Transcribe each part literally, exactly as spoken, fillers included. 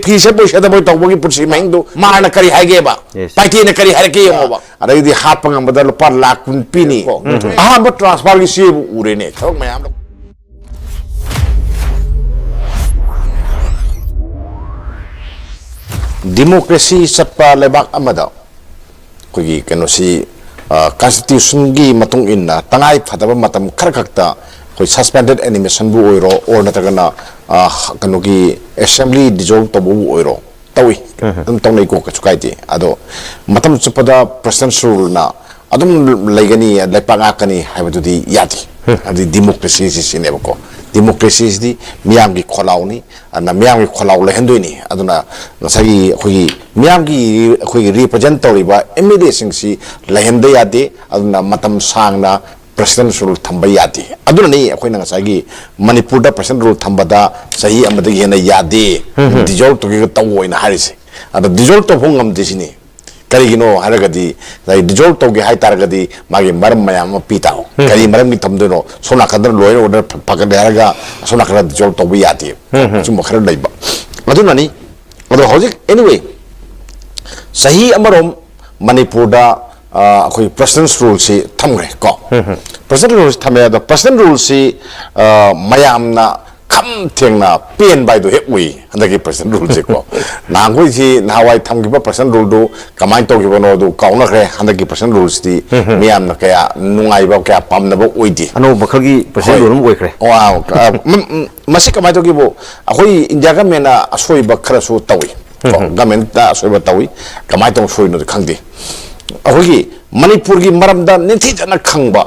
ꯐꯤ ꯁꯦꯠꯄꯣꯏ ꯁꯦꯠꯇꯕꯣꯏ ꯇꯧꯕꯒꯤ ꯄꯨꯟꯁꯤ ꯃꯍꯤꯡꯗꯨ ꯃꯥꯅ ꯀꯔꯤ ꯍꯥꯏꯒꯦꯕ? Yes. ꯄꯥꯏꯇꯦꯅ ꯀꯔꯤ ꯍꯥꯏꯔꯛꯀꯦ ꯌꯦꯡꯉꯣꯕ꯫ ꯑꯗꯩꯗꯤ ꯍꯥꯠꯄ ꯉꯝꯕꯗ ꯂꯨꯄꯥ ꯂꯥꯈ ꯀꯨꯟ ꯄꯤꯅꯤ꯫ ꯎꯝ꯫ ꯑꯍꯥꯟꯕ ꯇ꯭ꯔꯥꯟꯁꯐꯔꯒꯤ ꯆꯦꯕꯨ ꯎꯔꯦꯅꯦ, ꯊꯕꯛ ꯃꯌꯥꯝ꯫ ꯗꯤꯃꯣꯀ꯭ꯔꯦꯁꯤ ꯆꯠꯄ ꯂꯩꯕꯥꯛ ꯑꯃꯗ ꯑꯩꯈꯣꯏꯒꯤ ꯀꯩꯅꯣꯁꯤ, ꯑ, ꯀꯟꯁꯇꯤꯇ꯭ꯌꯨꯁꯟꯒꯤ ꯃꯇꯨꯡ ꯏꯟꯅ ꯇꯉꯥꯏ ꯐꯗꯕ ꯃꯇꯝ ꯈꯔ ꯈꯛꯇ ꯑꯩꯈꯣꯏ ꯁꯁꯄꯦꯟꯗꯦꯠ ꯑꯦꯅꯤꯃꯦꯁꯟꯕꯨ ꯑꯣꯏꯔꯣ, ꯑꯣꯔ ꯅꯠꯇ꯭ꯔꯒꯅ, ꯑ, ꯀꯩꯅꯣꯒꯤ ꯑꯦꯁꯦꯝꯕ꯭ꯂꯤ ꯗꯤꯖꯣꯜꯕ ꯇꯧꯕꯕꯨ ꯑꯣꯏꯔꯣ, ꯇꯧꯏ꯫ ꯎꯝ꯫ ꯑꯗꯨꯝ ꯇꯧꯅꯩꯀꯣ, ꯀꯩꯁꯨ ꯀꯥꯏꯗꯦ꯫ ꯑꯗꯣ ꯃꯇꯝ ꯆꯨꯞꯄꯗ ꯄ꯭ꯔꯦꯁꯤꯗꯦꯟꯁ ꯔꯨꯜꯅ ꯑꯗꯨꯝ ꯂꯩꯒꯅꯤ, ꯂꯩꯄꯥꯛ ꯉꯥꯛꯀꯅꯤ ꯍꯥꯏꯕꯗꯨꯗꯤ ꯌꯥꯗꯦ꯫ ꯎꯝ꯫ ꯍꯥꯏꯕꯗꯤ ꯗꯤꯃꯣꯀ꯭ꯔꯦꯁꯤꯁꯤ ꯁꯤꯅꯦꯕꯀꯣ꯫ ꯗꯤꯃꯣꯀ꯭ꯔꯦꯁꯤꯁꯤꯗꯤ ꯃꯤꯌꯥꯝꯒꯤ ꯈꯣꯜꯂꯥꯎꯅꯤ, ꯑꯗꯨꯅ ꯃꯤꯌꯥꯝꯒꯤ ꯈꯣꯜꯂꯥꯎ ꯂꯩꯍꯟꯗꯣꯏꯅꯤ꯫ ꯑꯗꯨꯅ ꯉꯁꯥꯏꯒꯤ ꯑꯩꯈꯣꯏꯒꯤ ꯃꯤꯌꯥꯝꯒꯤ, ꯑꯩꯈꯣꯏꯒꯤ ꯔꯤꯄ꯭ꯔꯖꯦꯟ ꯇꯧꯔꯤꯕ ꯑꯦꯝ ꯑꯦꯜ ꯑꯦꯁꯤꯡꯁꯤ ꯂꯩꯍꯟꯕ ꯌꯥꯗꯦ꯫ ꯑꯗꯨꯅ ꯃꯇꯝ ꯁꯥꯡꯅ ꯄ꯭ꯔꯦꯁꯤꯗꯦꯟꯁ ꯔꯨꯜ ꯊꯝꯕ ꯌꯥꯗꯦ꯫ ꯑꯗꯨꯅꯅꯤ ꯑꯩꯈꯣꯏꯅ ꯉꯁꯥꯏꯒꯤ ꯃꯅꯤꯄꯨꯔꯗ ꯄ꯭ꯔꯦꯁꯤꯗꯦꯟꯁ ꯔꯨꯜ ꯊꯝꯕꯗ ꯆꯍꯤ ꯑꯃꯗꯒꯤ ꯍꯦꯟꯅ ꯌꯥꯗꯦ, ꯎꯝ, ꯎꯝ꯫ ꯗꯤꯖꯣꯜꯕ ꯇꯧꯒꯦꯒ ꯇꯧꯑꯣꯅ ꯍꯥꯏꯔꯤꯁꯦ꯫ ꯑꯗꯣ ꯗꯤꯖꯣꯜꯕ ꯇꯧꯕ ꯉꯝꯗꯦ ꯁꯤꯅꯤ꯫ ꯀꯔꯤꯒꯤꯅꯣ ꯍꯥꯏꯔꯒꯗꯤ, ꯉꯁꯥꯏ ꯗꯤꯖꯣꯜꯕ ꯇꯧꯒꯦ ꯍꯥꯏ ꯇꯥꯔꯒꯗꯤ ꯃꯥꯒꯤ ꯃꯔꯝ ꯃꯌꯥꯝ ꯑꯃ ꯄꯤ ꯇꯥꯕ꯫ ꯎꯝ꯫ ꯀꯔꯤ ꯃꯔꯝꯒꯤ ꯊꯝꯗꯣꯏꯅꯣ? ꯁꯣꯝ ꯅꯥꯀꯟꯗ ꯂꯣ ꯑꯦꯟ ꯑꯣꯔꯗꯔ ꯐꯒꯠꯂꯦ ꯍꯥꯏꯔꯒ ꯑꯁꯣꯝ ꯅꯥꯀꯟꯗ ꯗꯤꯖꯣꯜꯕ ꯇꯧꯕ ꯌꯥꯗꯦ꯫ ꯎꯝ, ꯎꯝ꯫ ꯑꯁꯨꯝꯕ ꯈꯔ ꯂꯩꯕ꯫ ꯑꯗꯨꯅꯅꯤ꯫ ꯑꯗꯣ ꯍꯧꯖꯤꯛ, anyway, ꯆꯍꯤ ꯑꯃꯔꯣꯝ ꯃꯅꯤꯄꯨꯔꯗ, ꯑ, ꯑꯩꯈꯣꯏ ꯄ꯭ꯔꯦꯁꯤꯗꯦꯟꯁ ꯔꯨꯜꯁꯤ ꯊꯝꯈ꯭ꯔꯦ ꯀꯣ꯫ ꯎꯝ, ꯎꯝ꯫ ꯄ꯭ꯔꯦꯁꯤꯗꯦꯟꯁ ꯔꯨꯜꯁꯤ ꯊꯝꯃꯦ꯫ ꯑꯗꯣ ꯄ꯭ꯔꯦꯁꯤꯗꯦꯟꯁ ꯔꯨꯜꯁꯤ, ꯑ, ꯃꯌꯥꯝꯅ ꯈꯝ ꯊꯦꯡꯅ ꯄꯦꯟꯕ ꯍꯥꯏꯗꯣ ꯍꯦꯛ ꯑꯣꯏ ꯍꯟꯗꯛꯀꯤ ꯄ꯭ꯔꯦꯁꯤꯗꯦꯟꯁ ꯔꯨꯜꯁꯦꯀꯣ꯫ ꯅꯍꯥꯟꯈꯣꯏꯁꯤ ꯅꯍꯥꯟꯋꯥꯏ ꯊꯝꯈꯤꯕ ꯄ꯭ꯔꯦꯁꯤꯗꯦꯟꯁ ꯔꯨꯜꯗꯨ ꯀꯃꯥꯏꯅ ꯇꯧꯈꯤꯕꯅꯣ ꯑꯗꯨ ꯀꯥꯎꯅꯈ꯭ꯔꯦ꯫ ꯍꯟꯗꯛꯀꯤ ꯄ꯭ꯔꯦꯁꯤꯗꯦꯟꯁ ꯔꯨꯜꯁꯤꯗꯤ ꯎꯝ, ꯎꯝ꯫ ꯃꯤꯌꯥꯝꯅ ꯀꯌꯥ ꯅꯨꯡꯉꯥꯏꯕ, ꯀꯌꯥ ꯄꯥꯝꯅꯕ ꯑꯣꯏꯗꯦ꯫ ꯑꯅꯧꯕ ꯃꯈꯜꯒꯤ ꯄ꯭ꯔꯦꯁꯤꯗꯦꯟꯁ ꯍꯣꯏ꯫ ꯔꯨꯜ ꯑꯃ ꯑꯣꯏꯈ꯭ꯔꯦ꯫ ꯑꯣ, ꯑ, ꯃ-, ꯃ-, ꯃꯁꯤ ꯀꯃꯥꯏꯅ ꯇꯧꯒꯦꯕꯨ, ꯑꯩꯈꯣꯏ ꯏꯟꯗꯤꯌꯥ ꯒꯃꯦꯟꯅ ꯑꯁꯣꯏꯕ ꯈꯔꯁꯨ ꯇꯧꯏ꯫ ꯀꯣ, ꯎꯝ, ꯎꯝ꯫ ꯒꯃꯦꯟꯗ ꯑꯁꯣꯏꯕ ꯇꯧꯏ꯫ ꯀꯃꯥꯏꯅ ꯇꯧꯅ ꯁꯣꯏꯅꯣꯗꯤ ꯈꯪꯗꯦ꯫ ꯑꯩꯈꯣꯏꯒꯤ ꯃꯅꯤꯄꯨꯔꯒꯤ ꯃꯔꯝꯗ ꯅꯤꯡꯊꯤꯖꯅ ꯈꯪꯕ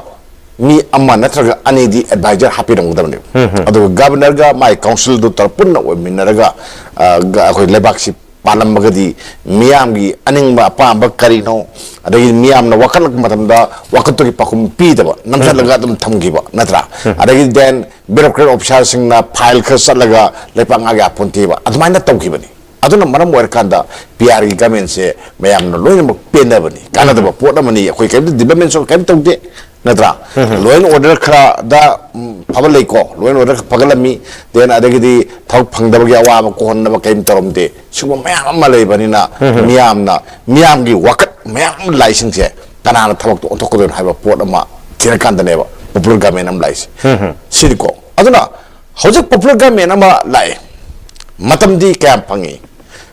ꯃꯤ ꯑꯃ ꯅꯠꯇ꯭ꯔꯒ ꯑꯅꯤꯗꯤ ꯑꯦꯗꯚꯥꯏꯖꯔ ꯍꯥꯞꯄꯤꯔꯝꯒꯗꯕꯅꯦꯕ꯫ ꯎꯝ, ꯎꯝ꯫ ꯑꯗꯨꯒ ꯒꯕꯔꯅꯔꯒ ꯃꯥꯏ ꯀꯥꯎꯟꯁꯤꯜꯗꯨ ꯇꯧꯔ ꯄꯨꯟꯅ ꯑꯣꯏꯃꯤꯟꯅꯔꯒ, ꯑ, ꯒ-, ꯑꯩꯈꯣꯏ ꯂꯩꯕꯥꯛꯁꯤ ꯄꯥꯜꯂꯝꯃꯒꯗꯤ ꯃꯤꯌꯥꯝꯒꯤ ꯑꯅꯤꯡꯕ ꯑꯄꯥꯝꯕ ꯀꯔꯤꯅꯣ, ꯑꯗꯒꯤ ꯃꯤꯌꯥꯝꯅ ꯋꯥꯀꯠꯂꯛꯄ ꯃꯇꯝꯗ ꯋꯥꯀꯠꯇꯨꯒꯤ ꯄꯥꯎꯈꯨꯝ ꯄꯤꯗꯕ, ꯅꯝꯁꯤꯜꯂꯒ ꯎꯝ꯫ ꯑꯗꯨꯝ ꯊꯝꯈꯤꯕ, ꯅꯠꯇ꯭ꯔꯥ? ꯎꯝ꯫ ꯑꯗꯒꯤ then bureaucrat officerꯁꯤꯡꯅ file ꯈꯔ ꯆꯠꯂꯒ ꯂꯩꯄꯥꯛ ꯉꯥꯛ ꯌꯥꯄꯣꯟꯇꯦꯕ, ꯑꯗꯨꯃꯥꯏꯅ ꯇꯧꯈꯤꯕꯅꯤ꯫ ꯑꯗꯨꯅ ꯃꯔꯝ ꯑꯣꯏꯔꯀꯥꯟꯗ ꯄꯤ ꯑꯥꯔꯒꯤ ꯒꯃꯦꯟꯁꯦ ꯃꯌꯥꯝꯅ ꯂꯣꯏꯅꯃꯛ ꯄꯦꯟꯅꯕꯅꯤ, ꯀꯥꯟꯅꯗꯕ ꯎꯝ꯫ ꯄꯣꯠ ꯑꯃꯅꯤ, ꯑꯩꯈꯣꯏ ꯀꯔꯤꯝꯇ ꯗꯤꯕꯂꯞꯃꯦꯟꯁꯨ ꯀꯔꯤꯝ ꯇꯧꯗꯦ꯫ ꯅꯠꯇ꯭ꯔꯥ? Law and order ꯈꯔꯗ, ꯎꯝ, ꯐꯕ ꯂꯩꯀꯣ, law and order ꯈꯔ ꯐꯒꯠꯂꯝꯃꯤ, then ꯑꯗꯒꯤꯗꯤ ꯊꯕꯛ ꯐꯪꯗꯕꯒꯤ ꯑꯋꯥꯕ ꯀꯣꯛꯍꯟꯅꯕ ꯀꯔꯤꯝ ꯇꯧꯔꯝꯗꯦ꯫ ꯁꯤꯒꯨꯝꯕ ꯃꯌꯥꯝ ꯑꯃ ꯂꯩꯕꯅꯤꯅ ꯃꯤꯌꯥꯝꯅ, ꯃꯤꯌꯥꯝꯒꯤ ꯋꯥꯀꯠ ꯃꯌꯥꯝ ꯑꯃ ꯂꯥꯛꯏꯁꯤꯡꯁꯦ ꯀꯅꯥꯅ ꯊꯕꯛꯇꯣ ꯑꯣꯟꯊꯣꯛꯀꯗꯣꯏꯅꯣ ꯍꯥꯏꯕ ꯄꯣꯠ ꯑꯃ ꯊꯤꯔꯀꯥꯟꯗꯅꯦꯕ popular government ꯑꯃ ꯂꯥꯛꯏꯁꯦ꯫ ꯁꯤꯅꯤꯀꯣ꯫ ꯑꯗꯨꯅ ꯍꯧꯖꯤꯛ popular government ꯑꯃ ꯂꯥꯛꯑꯦ, ꯃꯇꯝꯗꯤ ꯀꯌꯥꯝ ꯐꯪꯉꯤ?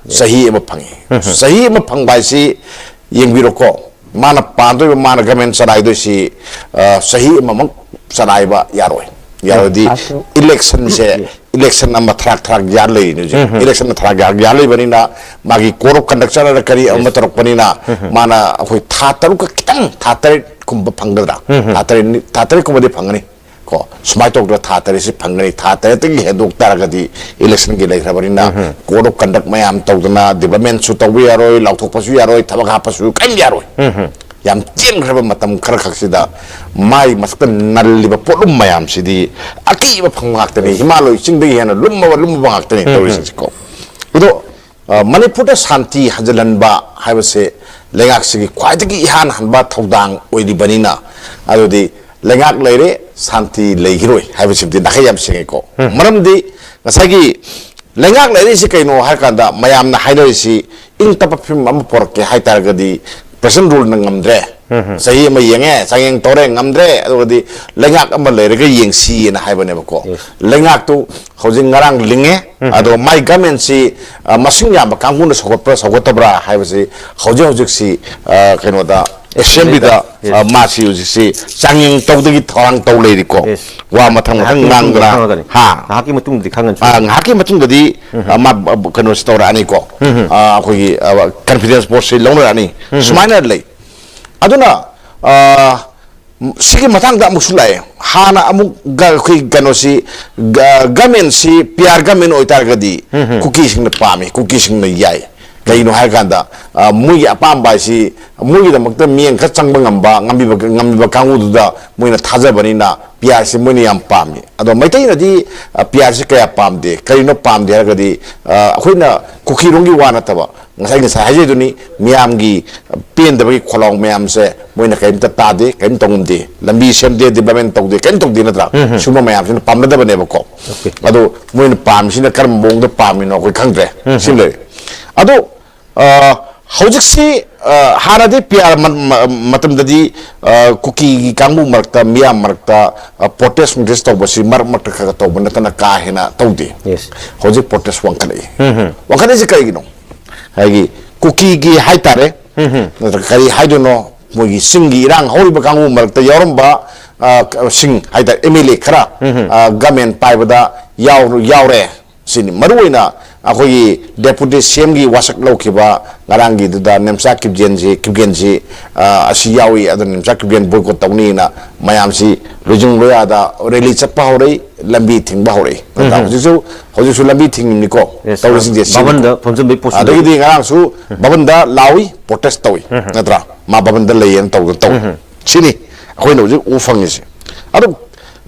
ꯆꯍꯤ ꯑꯃ ꯐꯪꯉꯤ꯫ ꯆꯍꯤ ꯑꯃ ꯐꯪꯕ ꯍꯥꯏꯁꯤ ꯌꯦꯡꯕꯤꯔꯣꯀꯣ, ꯃꯥꯅ ꯄꯥꯟꯗꯣꯏꯕ, ꯃꯥꯅ government ꯆꯂꯥꯏꯗꯣꯏꯁꯤ, ꯑ, ꯆꯍꯤ ꯑꯃꯃꯛ ꯆꯂꯥꯏꯕ ꯌꯥꯔꯣꯏ꯫ ꯌꯥꯔꯣꯏꯗꯤ ꯑꯗꯨ electionꯁꯦ, election ꯑꯃ ꯊꯔꯥꯛ ꯊꯔꯥꯛ ꯌꯥꯔ ꯂꯩꯔꯤꯅꯦ ꯍꯧꯖꯤꯛ꯫ Election ꯑꯃ ꯊꯔꯥꯛ ꯌꯥꯔ, ꯌꯥꯔ ꯂꯩꯕꯅꯤꯅ ꯃꯥꯒꯤ code of conduct ꯆꯠꯂꯒ ꯀꯔꯤ ꯑꯃ ꯇꯧꯔꯛꯄꯅꯤꯅ ꯃꯥꯅ ꯑꯩꯈꯣꯏ ꯊꯥ ꯇꯔꯨꯛꯀ ꯈꯤꯇꯪ, ꯊꯥ ꯇꯔꯦꯠ ꯀꯨꯝꯕ ꯐꯪꯒꯗ꯭ꯔꯥ? ꯊꯥ ꯇꯔꯦꯠ, ꯊꯥ ꯇꯔꯦꯠ ꯀꯨꯝꯕꯗꯤ ꯐꯪꯒꯅꯤ꯫ ꯀꯣ, ꯁꯨꯃꯥꯏꯅ ꯇꯧꯗꯅ ꯊꯥ ꯇꯔꯦꯠꯁꯤ ꯐꯪꯒꯅꯤ, ꯊꯥ ꯇꯔꯦꯠꯇꯒꯤ ꯍꯦꯟꯗꯣꯛ ꯇꯥꯔꯒꯗꯤ electionꯒꯤ ꯂꯩꯈ꯭ꯔꯕꯅꯤꯅ code of conduct ꯃꯌꯥꯝ ꯇꯧꯗꯅ developmentꯁꯨ ꯇꯧꯕ ꯌꯥꯔꯣꯏ, ꯂꯥꯎꯊꯣꯛꯄꯁꯨ ꯌꯥꯔꯣꯏ, ꯊꯕꯛ ꯍꯥꯞꯄꯁꯨ ꯀꯔꯤꯝ ꯌꯥꯔꯣꯏ꯫ ꯌꯥꯝ ꯇꯦꯟꯈ꯭ꯔꯕ ꯃꯇꯝ ꯈꯔꯈꯛꯁꯤꯗ ꯃꯥꯏ ꯃꯊꯛꯇ ꯅꯜꯂꯤꯕ ꯄꯣꯠꯂꯨꯝ ꯃꯌꯥꯝꯁꯤꯗꯤ ꯑꯀꯤꯕ ꯐꯪꯕ ꯉꯥꯛꯇꯅꯤ꯫ ꯍꯤꯃꯥꯂꯣꯏ ꯆꯤꯡꯗꯒꯤ ꯍꯦꯟꯅ ꯂꯨꯝꯃꯕ, ꯂꯨꯝꯃꯕ ꯉꯥꯛꯇꯅꯤ ꯇꯧꯔꯤꯁꯤꯡꯁꯤꯀꯣ꯫ ꯑꯗꯣ ꯑ, ꯃꯅꯤꯄꯨꯔꯗ ꯁꯥꯟꯇꯤ ꯍꯟꯖꯤꯜꯍꯟꯕ ꯍꯥꯏꯕꯁꯦ ꯂꯩꯉꯥꯛꯁꯤꯒꯤ ꯈ꯭ꯋꯥꯏꯗꯒꯤ ꯏꯍꯥꯟ ꯍꯥꯟꯕ ꯊꯧꯗꯥꯡ ꯑꯣꯏꯔꯤꯕꯅꯤꯅ, ꯑꯗꯨꯗꯤ ꯂꯩꯉꯥꯛ ꯂꯩꯔꯦ, ꯁꯥꯟꯇꯤ ꯂꯩꯈꯤꯔꯣꯏ ꯍꯥꯏꯕꯁꯤꯃꯗꯤ ꯅꯥꯈꯩ ꯌꯥꯝ ꯁꯦꯡꯉꯦꯀꯣ꯫ ꯃꯔꯝꯗꯤ ꯉꯁꯥꯏꯒꯤ ꯂꯩꯉꯥꯛ ꯂꯩꯔꯤꯁꯤ ꯀꯩꯅꯣ ꯍꯥꯏꯔꯀꯥꯟꯗ ꯃꯌꯥꯝꯅ ꯍꯥꯏꯅꯔꯤꯁꯤ, ꯏꯪ ꯇꯞꯄ ꯐꯤꯕꯝ ꯑꯃ ꯄꯣꯔꯛꯀꯦ ꯍꯥꯏ ꯇꯥꯔꯒꯗꯤ President ruleꯅ ꯉꯝꯗ꯭ꯔꯦ, ꯆꯍꯤ ꯑꯃ ꯌꯦꯡꯉꯦ, ꯆꯥꯡꯌꯦꯡ ꯇꯧꯔꯦ, ꯉꯝꯗ꯭ꯔꯦ, ꯑꯗꯨꯒꯗꯤ ꯂꯩꯉꯥꯛ ꯑꯃ ꯂꯩꯔꯒ ꯌꯦꯡꯁꯤꯅ ꯍꯥꯏꯕꯅꯦꯕꯀꯣ꯫ Yes. ꯂꯩꯉꯥꯛꯇꯨ ꯍꯧꯖꯤꯛ ꯉꯔꯥꯡ ꯂꯤꯡꯉꯦ, ꯑꯗꯣ ꯃꯥꯏ governmentꯁꯤ, ꯑ, ꯃꯁꯤꯡ ꯌꯥꯝꯕ ꯀꯥꯡꯕꯨꯅ ꯁꯧꯒꯠꯄ꯭ꯔꯥ ꯁꯧꯒꯠꯇꯕ꯭ꯔꯥ ꯍꯥꯏꯕꯁꯤ ꯍꯧꯖꯤꯛ ꯍꯧꯖꯤꯛꯁꯤ, ꯑ, ꯀꯩꯅꯣꯗ, assemblyꯗ, Yes. ꯑ, ꯃꯥꯁꯤ ꯍꯧꯖꯤꯛꯁꯤ ꯆꯥꯡꯌꯦꯡ ꯇꯧꯗꯒꯤ ꯊꯧꯔꯥꯡ ꯇꯧ ꯂꯩꯔꯤꯀꯣ꯫ Yes. ꯋꯥ ꯃꯊꯪ ꯃꯊꯪ ꯉꯥꯡꯗꯅ, ꯈꯪꯒꯅꯤ꯫ ꯍꯥ? ꯉꯥꯏꯍꯥꯛꯀꯤ ꯃꯇꯨꯡꯗꯗꯤ ꯈꯪꯒꯅꯤ꯫ ꯑ, ꯉꯥꯏꯍꯥꯛꯀꯤ ꯃꯇꯨꯡꯗꯗꯤ, ꯑ, ꯃꯥ, ꯑ, ꯀꯩꯅꯣꯁꯤ ꯇꯧꯔꯛꯑꯅꯤꯀꯣ꯫ ꯑ, ꯑꯩꯈꯣꯏꯒꯤ, ꯑ, confidence voteꯁꯤ ꯂꯧꯅꯔꯛꯑꯅꯤ꯫ ꯁꯨꯃꯥꯏꯅ ꯂꯩ꯫ ꯑꯗꯨꯅ, ꯑ, ꯁꯤꯒꯤ ꯃꯇꯥꯡꯗ ꯑꯃꯨꯛꯁꯨ ꯂꯥꯛꯑꯦ꯫ ꯍꯥꯟꯅ ꯑꯃꯨꯛ ꯒ-, ꯑꯩꯈꯣꯏ ꯀꯩꯅꯣꯁꯤ, ꯒ-, governmentꯁꯤ P R government ꯑꯣꯏꯇꯥꯔꯒꯗꯤ ꯀꯨꯀꯤꯁꯤꯡꯅ ꯄꯥꯝꯃꯤ, ꯀꯨꯀꯤꯁꯤꯡꯅ ꯌꯥꯏ꯫ ꯀꯩꯅꯣ ꯍꯥꯏꯔꯀꯥꯟꯗ, ꯑ, ꯃꯣꯏꯒꯤ ꯑꯄꯥꯝꯕ ꯍꯥꯏꯁꯤ, ꯃꯣꯏꯒꯤꯗꯃꯛꯇ ꯃꯤꯠꯌꯦꯡ ꯈꯔ ꯆꯪꯕ ꯉꯝꯕ, ꯉꯝꯕꯤꯕ, ꯉꯝꯕꯤꯕ ꯀꯥꯡꯕꯨꯗꯨꯗ ꯃꯣꯏꯅ ꯊꯥꯖꯕꯅꯤꯅ ꯄꯤ ꯑꯥꯔ ꯁꯤ ꯃꯣꯏꯅ ꯌꯥꯝ ꯄꯥꯝꯃꯤ꯫ ꯑꯗꯣ ꯃꯩꯇꯩꯅꯗꯤ, ꯑ, ꯄꯤ ꯑꯥꯔ ꯁꯤ ꯀꯌꯥ ꯄꯥꯝꯗꯦ꯫ ꯀꯔꯤꯅꯣ ꯄꯥꯝꯗꯦ ꯍꯥꯏꯔꯒꯗꯤ, ꯑ, ꯑꯩꯈꯣꯏꯅ ꯀꯨꯀꯤꯔꯣꯝꯒꯤ ꯋꯥ ꯅꯠꯇꯕ, ꯉꯁꯥꯏ, ꯉꯁꯥꯏ ꯍꯥꯏꯖꯩꯗꯨꯅꯤ, ꯃꯤꯌꯥꯝꯒꯤ ꯄꯦꯟꯗꯕꯒꯤ ꯈꯣꯜꯂꯥꯎ ꯃꯌꯥꯝꯁꯦ ꯃꯣꯏꯅ ꯀꯔꯤꯝꯇ ꯇꯥꯗꯦ, ꯀꯔꯤꯝ ꯇꯧꯉꯝꯗꯦ, ꯂꯝꯕꯤ ꯁꯦꯝꯗꯦ, ꯗꯤꯕ꯭ꯂꯞꯃꯦꯟ ꯇꯧꯗꯦ, ꯀꯔꯤꯝ ꯇꯧꯗꯦ, ꯅꯠꯇ꯭ꯔꯥ? ꯎꯝ, ꯎꯝ꯫ ꯁꯨꯝꯕ ꯃꯌꯥꯝꯁꯤꯅ ꯄꯥꯝꯅꯗꯕꯅꯦꯕꯀꯣ꯫ ꯑꯣꯀꯦ꯫ ꯑꯗꯣ ꯃꯣꯏꯅ ꯄꯥꯝꯃꯤꯁꯤꯅ ꯀꯔꯝꯕ ꯃꯑꯣꯡꯗ ꯄꯥꯝꯃꯤꯅꯣ ꯑꯩꯈꯣꯏ ꯈꯪꯗ꯭ꯔꯦ꯫ ꯎꯝ, ꯁꯤꯃ ꯎꯝ꯫ ꯂꯩꯔꯦ꯫ ꯑꯗꯣ, ꯑ, ꯍꯧꯖꯤꯛꯁꯤ, ꯑ, ꯍꯥꯟꯅꯗꯤ ꯄꯤ ꯑꯥꯔ ꯃ-, ꯃ-, ꯃꯇꯝꯗꯗꯤ, ꯑ, ꯀꯨꯀꯤꯒꯤ ꯀꯥꯡꯕꯨ ꯃꯔꯛꯇ, ꯃꯤꯌꯥꯝ ꯃꯔꯛꯇ, ꯑ, ꯄ꯭ꯔꯣꯇꯦꯁ ꯅꯨꯡꯇꯦꯁ ꯇꯧꯕꯁꯤ ꯃꯔꯛ ꯃꯔꯛꯇ ꯈꯔ ꯈꯔ ꯇꯧꯕ ꯅꯠꯇꯅ ꯀꯥ ꯍꯦꯟꯅ ꯇꯧꯗꯦ꯫ ꯌꯦꯁ꯫ ꯍꯧꯖꯤꯛ ꯄ꯭ꯔꯣꯇꯦꯁ ꯋꯥꯡꯈꯠꯂꯛꯏ꯫ ꯎꯝ, ꯎꯝ꯫ ꯋꯥꯡꯈꯠꯂꯛꯏꯁꯤ ꯀꯔꯤꯒꯤꯅꯣ? ꯍꯥꯏꯗꯤ ꯀꯨꯀꯤꯒꯤ ꯍꯥꯏꯇꯥꯔꯦ, ꯎꯝ, ꯎꯝ꯫ ꯅꯠꯇ꯭ꯔꯒ ꯀꯔꯤ ꯍꯥꯏꯗꯣꯏꯅꯣ, ꯃꯣꯏꯒꯤ ꯆꯤꯡꯒꯤ ꯏꯔꯥꯡ ꯍꯧꯔꯤꯕ ꯀꯥꯡꯕꯨ ꯃꯔꯛꯇ ꯌꯥꯎꯔꯝꯕ, ꯑ, ꯁꯤꯡ ꯍꯥꯏꯇꯥꯔꯦ, ꯑꯦꯝ ꯑꯦꯜ ꯑꯦ ꯈꯔ, ꯎꯝ, ꯎꯝ꯫ ꯑ, ꯒꯃꯦꯟ ꯄꯥꯏꯕꯗ ꯌꯥꯎ-, ꯌꯥꯎꯔꯦ꯫ ꯁꯤꯅꯤ ꯃꯔꯨ ꯑꯣꯏꯅ ꯑꯩꯈꯣꯏꯒꯤ ꯗꯦꯄꯨꯇꯤ ꯁꯤ ꯑꯦꯝꯒꯤ ꯋꯥꯁꯛ ꯂꯧꯈꯤꯕ ꯉꯔꯥꯡꯒꯤꯗꯨꯗ ꯅꯦꯝꯆꯥ ꯀꯤꯞꯒꯦꯟꯁꯤ, ꯀꯤꯞꯒꯦꯟꯁꯤ, ꯑ, ꯑꯁꯤ ꯌꯥꯎꯏ, ꯑꯗꯨꯅ ꯅꯦꯝꯆꯥ ꯀꯤꯞꯒꯦꯟ ꯕꯣꯏꯀꯣꯠ ꯇꯧꯅꯤꯅ ꯃꯌꯥꯝꯁꯤ ꯂꯨꯏꯖꯤꯡ ꯂꯣꯌꯥꯗ ꯔꯦꯂꯤ ꯆꯠꯄ ꯍꯧꯔꯛꯏ, ꯂꯝꯕꯤ ꯊꯤꯡꯕ ꯍꯧꯔꯛꯏ, ꯅꯠꯇ꯭ꯔꯥ? ꯎꯝ꯫ ꯍꯧꯖꯤꯛꯁꯨ, ꯍꯧꯖꯤꯛꯁꯨ ꯂꯝꯕꯤ ꯊꯤꯡꯉꯤꯅꯤꯀꯣ, ꯌꯦꯁ, ꯇꯧꯔꯤꯁꯤꯡꯁꯦ ꯁꯤꯅꯤ꯫ ꯚꯕꯟꯗ ꯐꯝꯖꯤꯟꯕꯒꯤ ꯄꯣꯠꯁꯨ ꯂꯩ꯫ ꯑꯗꯒꯤꯗꯤ ꯉꯔꯥꯡꯁꯨ ꯎꯝ꯫ ꯚꯕꯟꯗ ꯂꯥꯎꯏ, ꯄ꯭ꯔꯣꯇꯦꯁ ꯇꯧꯏ, ꯎꯝ꯫ ꯅꯠꯇ꯭ꯔꯥ? ꯃꯥ ꯚꯕꯟꯗ ꯂꯩꯌꯦꯅ ꯇꯧꯗ ꯇꯧꯏ꯫ ꯎꯝ꯫ ꯁꯤꯅꯤ ꯑꯩꯈꯣꯏꯅ ꯍꯧꯖꯤꯛ ꯎ ꯐꯪꯉꯤꯁꯦ꯫ ꯑꯗꯣ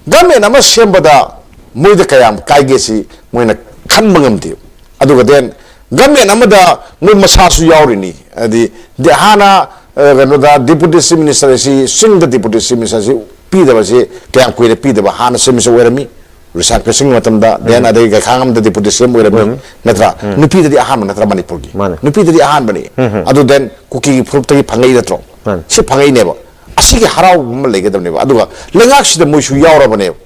ꯒꯃꯦꯟ ꯑꯃ ꯁꯦꯝꯕꯗ ꯃꯣꯏꯗ ꯀꯌꯥꯝ ꯀꯥꯏꯒꯦ ꯁꯤ ꯃꯣꯏꯅ ꯈꯟꯕ ꯉꯝꯗꯦ꯫ ꯑꯗꯨꯒ then ꯒꯃꯦꯟ ꯑꯃꯗ ꯃꯣꯏ ꯃꯁꯥꯁꯨ ꯌꯥꯎꯔꯤꯅꯤ꯫ ꯍꯥꯏꯗꯤ ꯗꯤ-, ꯍꯥꯟꯅ, ꯑ, ꯀꯩꯅꯣꯗ ꯗꯤꯄꯨꯇꯤ ꯆꯤꯐ ꯃꯤꯅꯤꯁꯇꯔ ꯑꯁꯤ, ꯆꯤꯡꯗ ꯗꯤꯄꯨꯇꯤ ꯆꯤꯐ ꯃꯤꯅꯤꯁꯇꯔ ꯑꯁꯤ ꯄꯤꯗꯕꯁꯤ ꯀꯌꯥꯝ ꯀꯨꯏꯔꯦ ꯄꯤꯗꯕ? ꯍꯥꯟꯅ ꯆꯤꯐ ꯃꯤꯅꯤꯁꯇꯔ ꯑꯣꯏꯔꯝꯃꯤ, ꯔꯤꯁꯥ ꯀꯦꯁꯤꯡꯒꯤ ꯃꯇꯝꯗ, then ꯎꯝ꯫ ꯑꯗꯩ ꯒꯩꯈꯥꯡ ꯑꯃꯗ ꯗꯤꯄꯨꯇꯤ ꯁꯤ ꯑꯦꯝ ꯑꯣꯏꯔꯝꯃꯤ, ꯑꯣꯏꯔꯝꯃꯤ꯫ ꯅꯠꯇ꯭ꯔꯥ? ꯎꯝ꯫ ꯅꯨꯄꯤꯗꯗꯤ ꯑꯍꯥꯟꯕ ꯅꯠꯇ꯭ꯔꯥ ꯃꯅꯤꯄꯨꯔꯒꯤ? ꯃꯥꯅꯦ꯫ ꯅꯨꯄꯤꯗꯗꯤ ꯑꯍꯥꯟꯕꯅꯤ꯫ ꯎꯝ, ꯎꯝ꯫ ꯑꯗꯨ then ꯀꯨꯀꯤꯒꯤ ꯐꯨꯔꯨꯞꯇꯒꯤ ꯐꯪꯉꯛꯏ ꯅꯠꯇ꯭ꯔꯣ? ꯃꯥꯅꯦ꯫ ꯁꯤ ꯐꯪꯉꯛꯏꯅꯦꯕ꯫ ꯑꯁꯤꯒꯤ ꯍꯔꯥꯎꯕ ꯑꯃ ꯂꯩꯒꯗꯕꯅꯦꯕ꯫ ꯑꯗꯨꯒ ꯂꯩꯉꯥꯛꯁꯤꯗ ꯃꯣꯏꯁꯨ ꯌꯥꯎꯔꯕꯅꯦꯕ,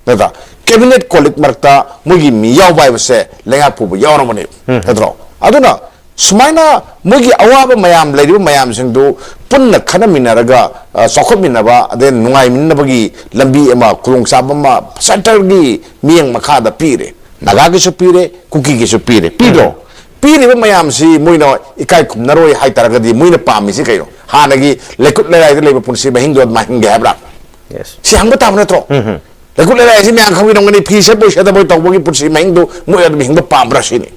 ꯅꯠꯇ꯭ꯔꯥ? ꯀꯦꯕꯤꯅꯦꯠ ꯀꯣꯂꯤꯛ ꯃꯔꯛꯇ ꯃꯣꯏꯒꯤ ꯃꯤ ꯌꯥꯎꯕ ꯍꯥꯏꯕꯁꯦ ꯂꯩꯉꯥꯛ ꯄꯨꯕ ꯌꯥꯎꯔꯕꯅꯦꯕ, ꯎꯝ꯫ ꯅꯠꯇ꯭ꯔꯣ? ꯑꯗꯨꯅ ꯁꯨꯃꯥꯏꯅ ꯃꯣꯏꯒꯤ ꯑꯋꯥꯕ ꯃꯌꯥꯝ, ꯂꯩꯔꯤꯕ ꯃꯌꯥꯝꯁꯤꯡꯗꯨ ꯄꯨꯟꯅ ꯈꯟꯅꯃꯤꯟꯅꯔꯒ, ꯑ, ꯆꯥꯎꯈꯠꯃꯤꯟꯅꯕ, ꯑꯗꯩ ꯅꯨꯡꯉꯥꯏꯃꯤꯟꯅꯕꯒꯤ ꯂꯝꯕꯤ ꯑꯃ, ꯈꯨꯗꯣꯡꯆꯥꯕ ꯑꯃ ꯁꯦꯟꯇꯔꯒꯤ ꯃꯤꯠꯌꯦꯡ ꯃꯈꯥꯗ ꯄꯤꯔꯦ꯫ ꯅꯥꯒꯥꯒꯤꯁꯨ ꯄꯤꯔꯦ, ꯀꯨꯀꯤꯒꯤꯁꯨ ꯄꯤꯔꯦ꯫ ꯄꯤꯗ꯭ꯔꯣ? ꯎꯝ꯫ ꯄꯤꯔꯤꯕ ꯃꯌꯥꯝꯁꯤ ꯃꯣꯏꯅ ꯏꯀꯥꯏ ꯈꯨꯝꯅꯔꯣꯏ ꯍꯥꯏꯇꯥꯔꯒꯗꯤ ꯃꯣꯏꯅ ꯄꯥꯝꯃꯤꯁꯤ ꯀꯩꯅꯣ? ꯍꯥꯟꯅꯒꯤ ꯂꯩꯀꯨꯠ ꯂꯩꯔꯥꯏꯗ ꯂꯩꯕ ꯄꯨꯟꯁꯤ ꯃꯍꯤꯡꯗꯣ ꯑꯗꯨꯃꯥꯏꯅ ꯍꯤꯡꯒꯦ ꯍꯥꯏꯕ꯭ꯔꯥ? ꯌꯦꯁ꯫ ꯁꯤ ꯍꯪꯕ ꯇꯥꯕ ꯅꯠꯇ꯭ꯔꯣ? ꯎꯝ, ꯎꯝ꯫ ꯂꯩꯀꯨꯠ ꯂꯩꯔꯥꯏ ꯍꯥꯏꯁꯤ ꯃꯌꯥꯝ ꯈꯪꯕꯤꯔꯝꯒꯅꯤ, ꯐꯤ ꯁꯦꯠꯄꯣꯏ ꯁꯦꯠꯇꯕꯣꯏ ꯇꯧꯕꯒꯤ ꯄꯨꯟꯁꯤ ꯃꯍꯤꯡꯗꯨ ꯃꯣꯏ ꯑꯗꯨꯝ ꯍꯤꯡꯕ ꯄꯥꯝꯕ꯭ꯔꯥ ꯁꯤꯅꯤ꯫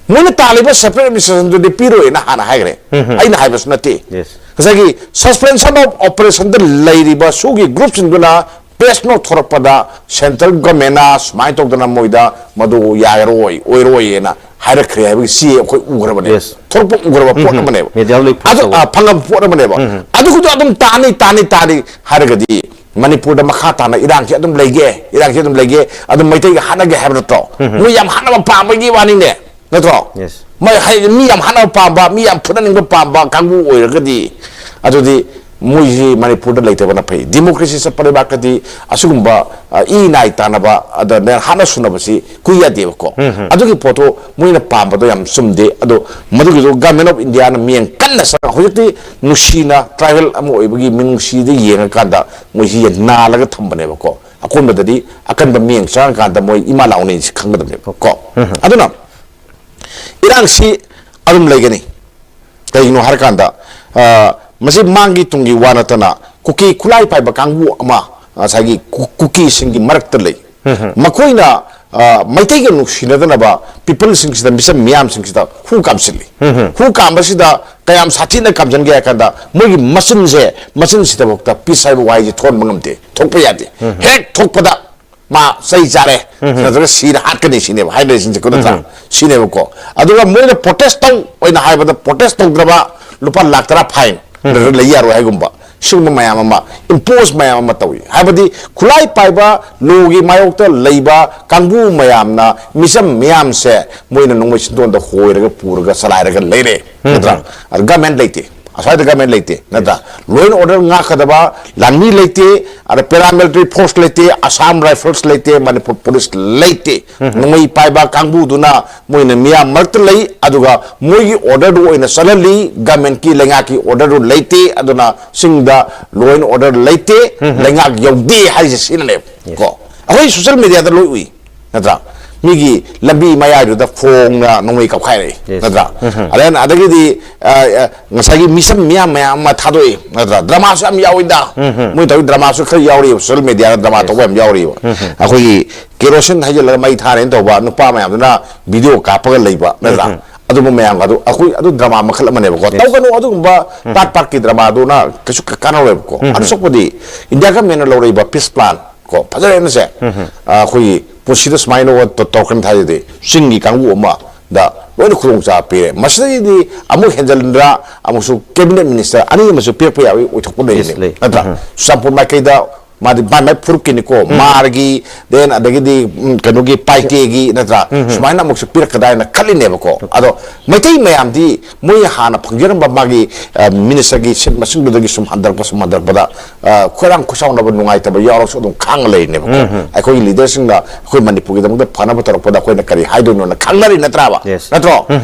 ꯃꯣꯏꯅ ꯇꯥꯜꯂꯤꯕ separate administrationꯗꯨꯗꯤ ꯄꯤꯔꯣꯏꯅ ꯍꯥꯟꯅ ꯍꯥꯏꯈ꯭ꯔꯦ꯫ ꯑꯩꯅ ꯍꯥꯏꯕꯁꯨ ꯅꯠꯇꯦ꯫ Yes. ꯉꯁꯥꯏꯒꯤ suspension of operationꯗ ꯂꯩꯔꯤꯕ ꯁꯨꯒꯤ groupꯁꯤꯡꯗꯨꯅ press note ꯊꯣꯔꯛꯄꯗ central governmentꯅ ꯁꯨꯃꯥꯏꯅ ꯇꯧꯗꯅ ꯃꯣꯏꯗ ꯃꯗꯨ ꯌꯥꯔꯣꯏ, ꯑꯣꯏꯔꯣꯏꯅ ꯍꯥꯏꯔꯛꯈ꯭ꯔꯦ ꯍꯥꯏꯕꯒꯤ ꯆꯦ ꯑꯩꯈꯣꯏ ꯎꯈ꯭ꯔꯕꯅꯦ꯫ Yes. ꯊꯣꯔꯛꯄ ꯎꯈ꯭ꯔꯕ ꯄꯣꯠ ꯑꯃꯅꯦꯕ꯫ Mediaꯗ ꯂꯣꯏ post ꯑꯗꯨ, ꯇꯧꯕ꯫ ꯑ, ꯐꯪꯉꯕ ꯄꯣꯠ ꯑꯃꯅꯦꯕ꯫ ꯑꯗꯨꯒꯤꯗꯣ ꯑꯗꯨꯝ ꯇꯥꯅꯤ, ꯇꯥꯅꯤ, ꯇꯥꯅꯤ ꯍꯥꯏꯔꯒꯗꯤ ꯃꯅꯤꯄꯨꯔꯗ ꯃꯈꯥ ꯇꯥꯅ ꯏꯔꯥꯡꯁꯤ ꯑꯗꯨꯝ ꯂꯩꯒꯦ, ꯏꯔꯥꯡꯁꯤ ꯑꯗꯨꯝ ꯂꯩꯒꯦ, ꯑꯗꯨꯝ ꯃꯩꯇꯩꯒ ꯍꯥꯠꯅꯒꯦ ꯍꯥꯏꯕ ꯅꯠꯇ꯭ꯔꯣ? ꯃꯣꯏ ꯌꯥꯝ ꯍꯥꯠꯅꯕ ꯄꯥꯝꯕꯒꯤ ꯋꯥꯅꯤꯅꯦ, ꯅꯠꯇ꯭ꯔꯣ? Yes. ꯃꯣꯏ ꯍꯥꯏ-, ꯃꯤ ꯌꯥꯝ ꯍꯥꯠꯅꯕ ꯄꯥꯝꯕ, ꯃꯤ ꯌꯥꯝ ꯐꯨꯅꯅꯤꯡꯕ ꯄꯥꯝꯕ ꯀꯥꯡꯕꯨ ꯑꯣꯏꯔꯒꯗꯤ, ꯑꯗꯨꯗꯤ ꯃꯣꯏꯁꯤ ꯃꯅꯤꯄꯨꯔꯗ ꯂꯩꯇꯕꯅ ꯐꯩ꯫ Democracy ꯆꯠꯄ ꯂꯩꯕꯥꯛꯇꯗꯤ ꯑꯁꯤꯒꯨꯝꯕ, ꯑ, ꯏ ꯅꯥꯏ ꯇꯥꯟꯅꯕ, ꯑꯗ ꯍꯥꯠꯅ ꯁꯨꯅꯕꯁꯤ ꯀꯨꯏ ꯌꯥꯗꯦꯕꯀꯣ꯫ ꯑꯗꯨꯒꯤ ꯄꯣꯠꯇꯣ ꯃꯣꯏꯅ ꯄꯥꯝꯕꯗꯣ ꯌꯥꯝ ꯆꯨꯝꯗꯦ꯫ ꯑꯗꯣ ꯃꯗꯨꯒꯤꯗꯣ Government of Indiaꯅ ꯃꯤꯠꯌꯦꯡ ꯀꯟꯅ ꯆꯪꯉ-, ꯍꯧꯖꯤꯛꯇꯤ ꯅꯨꯡꯁꯤꯅ tribal ꯑꯃ ꯑꯣꯏꯕꯒꯤ ꯃꯤꯅꯨꯡꯁꯤꯗ ꯌꯦꯡꯉꯀꯥꯟꯗ ꯃꯣꯏꯁꯤ ꯅꯥꯜꯂꯒ ꯊꯝꯕꯅꯦꯕꯀꯣ꯫ ꯑꯀꯣꯟꯕꯗꯗꯤ ꯑꯀꯟꯕ ꯃꯤꯠꯌꯦꯡ ꯆꯪꯉꯀꯥꯟꯗ ꯃꯣꯏ ꯏꯃꯥ ꯂꯥꯎꯅꯩꯁꯤ ꯈꯪꯒꯗꯕꯅꯦꯕ ꯀꯣ꯫ ꯑꯗꯨꯅ ꯏꯔꯥꯡꯁꯤ ꯑꯗꯨꯝ ꯂꯩꯒꯅꯤ꯫ ꯀꯩꯒꯤꯅꯣ ꯍꯥꯏꯔꯀꯥꯟꯗ, ꯑ, ꯃꯁꯤ ꯃꯥꯡꯒꯤ ꯇꯨꯡꯒꯤ ꯋꯥ ꯅꯠꯇꯅ ꯀꯨꯀꯤ ꯈꯨꯠꯂꯥꯏ ꯄꯥꯏꯕ ꯀꯥꯡꯕꯨ ꯑꯃ, ꯉꯁꯥꯏꯒꯤ ꯀꯨ-, ꯀꯨꯀꯤꯁꯤꯡꯒꯤ ꯃꯔꯛꯇ ꯂꯩ꯫ ꯃꯈꯣꯏꯅ, ꯑ, ꯃꯩꯇꯩꯒ ꯅꯨꯡꯁꯤꯅꯗꯅꯕ peopleꯁꯤꯡꯁꯤꯗ, ꯃꯤꯆꯝ ꯃꯤꯌꯥꯝꯁꯤꯡꯁꯤꯗ ꯍꯨ ꯀꯥꯝꯁꯤꯜꯂꯤ꯫ ꯍꯨ ꯀꯥꯝꯕꯁꯤꯗ ꯀꯌꯥꯝ ꯁꯥꯊꯤꯅ ꯀꯥꯝꯁꯤꯟꯒꯦ ꯍꯥꯏ ꯀꯥꯟꯗ, ꯃꯣꯏꯒꯤ ꯃꯆꯤꯟꯁꯦ, ꯃꯆꯤꯟꯁꯤꯗꯐꯥꯎꯗ peace ꯍꯥꯏꯕ ꯋꯥꯍꯩꯁꯦ ꯊꯣꯟꯕ ꯉꯝꯗꯦ, ꯊꯣꯛꯄ ꯌꯥꯗꯦ꯫ ꯍꯦꯛ ꯊꯣꯛꯄꯗ ꯃꯥ ꯆꯩ ꯆꯥꯔꯦ, ꯅꯠꯇ꯭ꯔꯒ ꯁꯤꯔ ꯍꯥꯠꯀꯅꯤ ꯁꯤꯅꯦꯕ ꯍꯥꯏꯅꯔꯤꯁꯤꯡꯁꯦꯀꯣ, ꯅꯠꯇ꯭ꯔꯥ? ꯁꯤꯅꯦꯕꯀꯣ꯫ ꯑꯗꯨꯒ ꯃꯣꯏꯅ protest ꯇꯧ ꯑꯣꯏꯅ ꯍꯥꯏꯕꯗ, protest ꯇꯧꯗ꯭ꯔꯕ ꯂꯨꯄꯥ ꯂꯥꯛ ꯇꯔꯥ fine, ꯅꯠꯇ꯭ꯔꯒ ꯂꯩ ꯌꯥꯔꯣꯏ ꯍꯥꯏꯒꯨꯝꯕ, ꯁꯤꯒꯨꯝꯕ ꯃꯌꯥꯝ ꯑꯃ impose ꯃꯌꯥꯝ ꯑꯃ ꯇꯧꯏ꯫ ꯍꯥꯏꯕꯗꯤ ꯈꯨꯠꯂꯥꯏ ꯄꯥꯏꯕ ꯂꯣꯒꯤ ꯃꯥꯌꯣꯛꯇ ꯂꯩꯕ ꯀꯥꯡꯕꯨ ꯃꯌꯥꯝꯅ, ꯃꯤꯆꯝ ꯃꯤꯌꯥꯝꯁꯦ ꯃꯣꯏꯅ ꯅꯣꯡꯃꯩ ꯁꯤꯟꯗꯣꯟꯗ ꯍꯣꯏꯔꯒ ꯄꯨꯔꯒ ꯆꯂꯥꯏꯔꯒ ꯂꯩꯔꯦ, ꯅꯠꯇ꯭ꯔꯥ? ꯑꯗ government ꯂꯩꯇꯦ꯫ ꯑꯁ꯭ꯋꯥꯏꯗ government ꯂꯩꯇꯦ, ꯅꯠꯇ꯭ꯔꯥ? Law and order ꯉꯥꯛꯀꯗꯕ ꯂꯥꯟꯃꯤ ꯂꯩꯇꯦ, ꯑꯗ paramilitary force ꯂꯩꯇꯦ, Assam Rifles ꯂꯩꯇꯦ, Manipur Police ꯂꯩꯇꯦ꯫ ꯅꯣꯡꯃꯩ ꯄꯥꯏꯕ ꯀꯥꯡꯕꯨꯗꯨꯅ ꯃꯣꯏꯅ ꯃꯤꯌꯥꯝ ꯃꯔꯛꯇ ꯂꯩ, ꯑꯗꯨꯒ ꯃꯣꯏꯒꯤ orderꯗꯨ ꯑꯣꯏꯅ ꯆꯠꯍꯜꯂꯤ, governmentꯀꯤ, ꯂꯩꯉꯥꯛꯀꯤ orderꯗꯨ ꯂꯩꯇꯦ, ꯑꯗꯨꯅ ꯆꯤꯡꯗ law and order ꯂꯩꯇꯦ, ꯂꯩꯉꯥꯛ ꯌꯧꯗꯦ ꯍꯥꯏꯁꯦ ꯁꯤꯅꯅꯦꯕ ꯀꯣ꯫ ꯑꯩꯈꯣꯏ social mediaꯗ ꯂꯣꯏ ꯎꯏ, ꯅꯠꯇ꯭ꯔꯥ? ꯃꯤꯒꯤ ꯂꯝꯕꯤ ꯃꯌꯥꯏꯗꯨꯗ ꯐꯣꯡꯅ ꯅꯣꯡꯃꯩ ꯀꯥꯞꯈꯥꯏꯔꯛꯏ꯫ Yes. ꯅꯠꯇ꯭ꯔꯥ? ꯑꯗꯩ ꯑꯗꯒꯤꯗꯤ ꯑ, ꯑ, ꯉꯁꯥꯏꯒꯤ ꯃꯤꯁꯝ ꯃꯤꯌꯥꯝ ꯃꯌꯥꯝ ꯑꯃ ꯊꯥꯗꯣꯛꯏ, ꯅꯠꯇ꯭ꯔꯥ? ꯗ꯭ꯔꯃꯥꯁꯨ ꯌꯥꯝ ꯌꯥꯎꯏꯗ꯫ ꯃꯣꯏ ꯇꯧꯔꯤ ꯗ꯭ꯔꯃꯥꯁꯨ ꯈꯔ ꯌꯥꯎꯔꯤꯕ, ꯁꯣꯁꯤꯌꯦꯜ ꯃꯦꯗꯤꯌꯥꯗ ꯗ꯭ꯔꯃꯥ ꯇꯧꯕ ꯌꯥꯝ ꯌꯥꯎꯔꯤꯕ꯫ ꯑꯩꯈꯣꯏꯒꯤ ꯀꯦꯔꯣꯁꯤꯟ ꯍꯩꯖꯤꯜꯂꯒ ꯃꯩ ꯊꯥꯔꯦꯅ ꯇꯧꯕ ꯅꯨꯄꯥ ꯃꯌꯥꯝꯗꯨꯅ ꯚꯤꯗꯤꯑꯣ ꯀꯥꯞꯄꯒ ꯂꯩꯕ, ꯅꯠꯇ꯭ꯔꯥ? ꯑꯗꯨꯝꯕ ꯃꯌꯥꯝꯒ ꯑꯗꯨ ꯑꯩꯈꯣꯏ ꯑꯗꯨ ꯗ꯭ꯔꯃꯥ ꯃꯈꯜ ꯑꯃꯅꯦꯕꯀꯣ꯫ ꯇꯧꯒꯅꯨ ꯑꯗꯨꯒꯨꯝꯕ ꯄꯥꯔꯠ ꯄꯥꯔꯠꯀꯤ ꯗ꯭ꯔꯃꯥꯗꯨꯅ ꯀꯩꯁꯨ ꯀꯥꯟꯅꯔꯣꯏꯕꯀꯣ꯫ ꯑꯗꯨ ꯁꯣꯛꯄꯗꯤ ꯏꯟꯗꯤꯌꯥ ꯒꯃꯦꯟꯅ ꯂꯧꯔꯛꯏꯕ ꯄꯤꯁ ꯄ꯭ꯂꯥꯟ ꯀꯣ, ꯐꯖꯔꯦꯅꯁꯦ꯫ ꯑꯩꯈꯣꯏꯒꯤ ꯄꯨꯟꯁꯤꯗ ꯁꯨꯃꯥꯏꯅ ꯇꯧꯔꯛꯀꯅꯤ ꯊꯥꯖꯗꯦ꯫ ꯆꯤꯡꯒꯤ ꯀꯥꯡꯕꯨ ꯑꯃꯗ ꯂꯣꯏꯅ ꯈꯨꯗꯣꯡꯆꯥꯕ ꯄꯤꯔꯦ꯫ ꯃꯁꯤꯗꯒꯤꯗꯤ ꯑꯃꯨꯛ ꯍꯦꯟꯖꯤꯟꯗ꯭ꯔꯥ, ꯑꯃꯨꯛꯁꯨ ꯀꯦꯕꯤꯅꯦꯠ ꯃꯤꯅꯤꯁꯇꯔ ꯑꯅꯤ ꯑꯃꯁꯨ ꯄꯤꯔꯛꯄ ꯌꯥꯕꯒꯤ ꯑꯣꯏꯊꯣꯛꯄ ꯂꯩꯔꯤꯅꯦ, ꯂꯩ꯫ ꯅꯠꯇ꯭ꯔꯥ? ꯆꯨꯔꯆꯥꯟꯄꯨꯔ ꯃꯥꯏꯀꯩꯗ ꯃꯥꯗꯤ ꯃꯥꯏ ꯃꯥꯏ ꯐꯨꯔꯨꯞꯀꯤꯅꯤꯀꯣ, ꯃꯥꯔꯒꯤ, ꯗꯦꯟ ꯑꯗꯒꯤꯗꯤ, ꯎꯝ, ꯀꯩꯅꯣꯒꯤ ꯄꯥꯏꯇꯦꯒꯤ, ꯅꯠꯇ꯭ꯔꯥ? ꯁꯨꯃꯥꯏꯅ ꯑꯃꯨꯛꯁꯨ ꯄꯤꯔꯛꯀꯗꯥ ꯍꯥꯏꯅ ꯈꯜꯂꯤꯅꯦꯕꯀꯣ꯫ ꯑꯗꯣ ꯃꯩꯇꯩ ꯃꯌꯥꯝꯗꯤ ꯃꯣꯏ ꯍꯥꯟꯅ ꯐꯪꯖꯔꯝꯕ ꯃꯥꯒꯤ, ꯑ, ꯃꯤꯅꯤꯁꯇꯔꯒꯤ ꯁꯤꯠ ꯃꯁꯤꯡꯗꯨꯗꯒꯤ ꯁꯨꯝ ꯍꯟꯊꯔꯛꯄ, ꯁꯨꯝ ꯍꯟꯊꯔꯛꯄꯗ, ꯑ, ꯈꯣꯏꯔꯥꯡ ꯈꯣꯏꯁꯥꯎꯅꯕ, ꯅꯨꯡꯉꯥꯏꯇꯕ ꯌꯥꯎꯔꯁꯨ ꯑꯗꯨꯝ ꯈꯥꯡꯉ ꯂꯩꯔꯤꯅꯦꯕꯀꯣ꯫ ꯑꯩꯈꯣꯏꯒꯤ ꯂꯤꯗꯔꯁꯤꯡꯅ ꯑꯩꯈꯣꯏ ꯃꯅꯤꯄꯨꯔꯒꯤꯗꯃꯛꯇ ꯐꯅꯕ ꯇꯧꯔꯛꯄꯗ ꯑꯩꯈꯣꯏꯅ ꯀꯔꯤ ꯍꯥꯏꯗꯣꯏꯅꯣꯅ ꯈꯪꯅꯔꯤ ꯅꯠꯇ꯭ꯔꯥꯕ? Yes. ꯅꯠꯇ꯭ꯔꯣ?